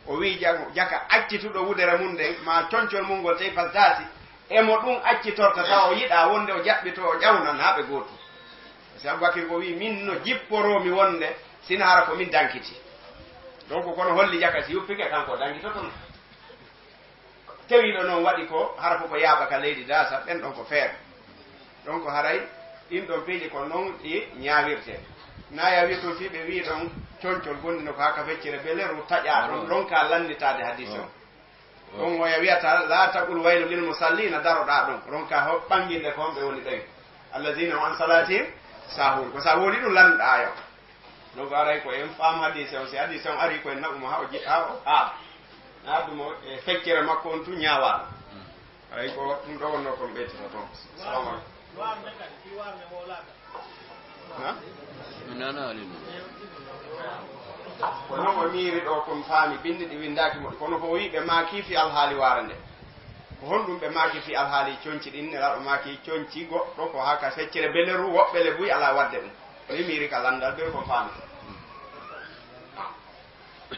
O wi'i ja-, jaka accituɗo wudere mum nden, ma concol mum ngol tawi pas daasi, e mo ɗum accitorta tawa o yiɗa wonde o jaɓɓito o ƴawna naa ɓe gootu. Si Abubakir ko wi'i, min no jipporoo mi wonde sina hara ko min dankiti. Donc kono holli jaka si yuppike kanko o dankitoto no. Tewiiɗo noon waɗi ko hara ko ko yaaɓa ka leydi daasa, ɓen ɗon ko feere. Donc haray ɗin ɗon piiji ko noon ɗi ñaawirte. Naa ya wi'e tun fii ɓe wi'i ɗon concol gonni no ko haka feccere beleru taƴaa ɗon, ɗon ka lannitaade hadis on. Ɗon o ya wi'ata, "La taqul waylu lil musallina", daroɗaa ɗon. Ronka ho-, ɓanginde ko homɓe woni ɓen. "Allazina hum an salatihim sahun." Ko sa woni ɗum lanɗaa yo. Donc aray ko en faam hadise on, si hadise on ari ko en naɓu mo haa o ji-, haa o, haa. Na addu mo e feccere makko on tu ñaawaaɗo. Aray ko ɗum ɗo wonno kon ɓeytata toon. Salamu aleykum. Ha? Mi nana ali no. Ko non o miiri ɗo kon faami, binndi ɗi winndaaki mo, kono ko o wi'i ɓe maaki fi alhaali waare nde. Ko honɗum ɓe maaki fi alhaali conci ɗin? Nelaaɗo maaki conci goɗɗo ko haka feccere beleru, woɓɓe le buy alaa waɗde ɗum. O wi'i miiri ka lanndal ɓe kon faami.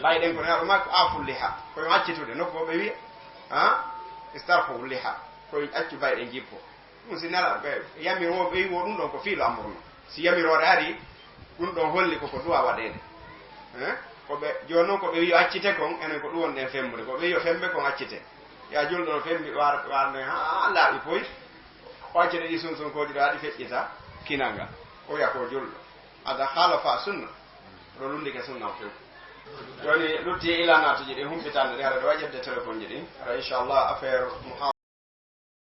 Bayɗen ko Nelaaɗo maaki ko aaful liha, ko yo accitude, nokku ko ɓe wi'a, ha? Istarhu liha, ko yo accu bayɗen jippo. Ɗum si Nelaaɗo ɓe yamiro, ɓe wi'o ɗum ɗon ko fiilu amru non. Si yamiroore ari, ɗum ɗon holli ko ko du'a waɗeede. Eh? Ko ɓe, jooni non ko ɓe wi'o accite kon, enen ko ɗum wonɗen fembude. Ko ɓe wi'o fembe kon accite. Ya julɗo no fembi war-, warde haa laaɓi poy. O accita ɗi sunsunkooji ɗo haa ɗi feƴƴita kinanga. O wi'a ko julɗo. Hada khalafa sunna. Ɗo lunndike sunna o few. Jooni lutti e ilanatuji ɗin humpitande ɗi, hara ɗo waɗi ƴetde téléphone ji ɗin. Hara inchallah affaire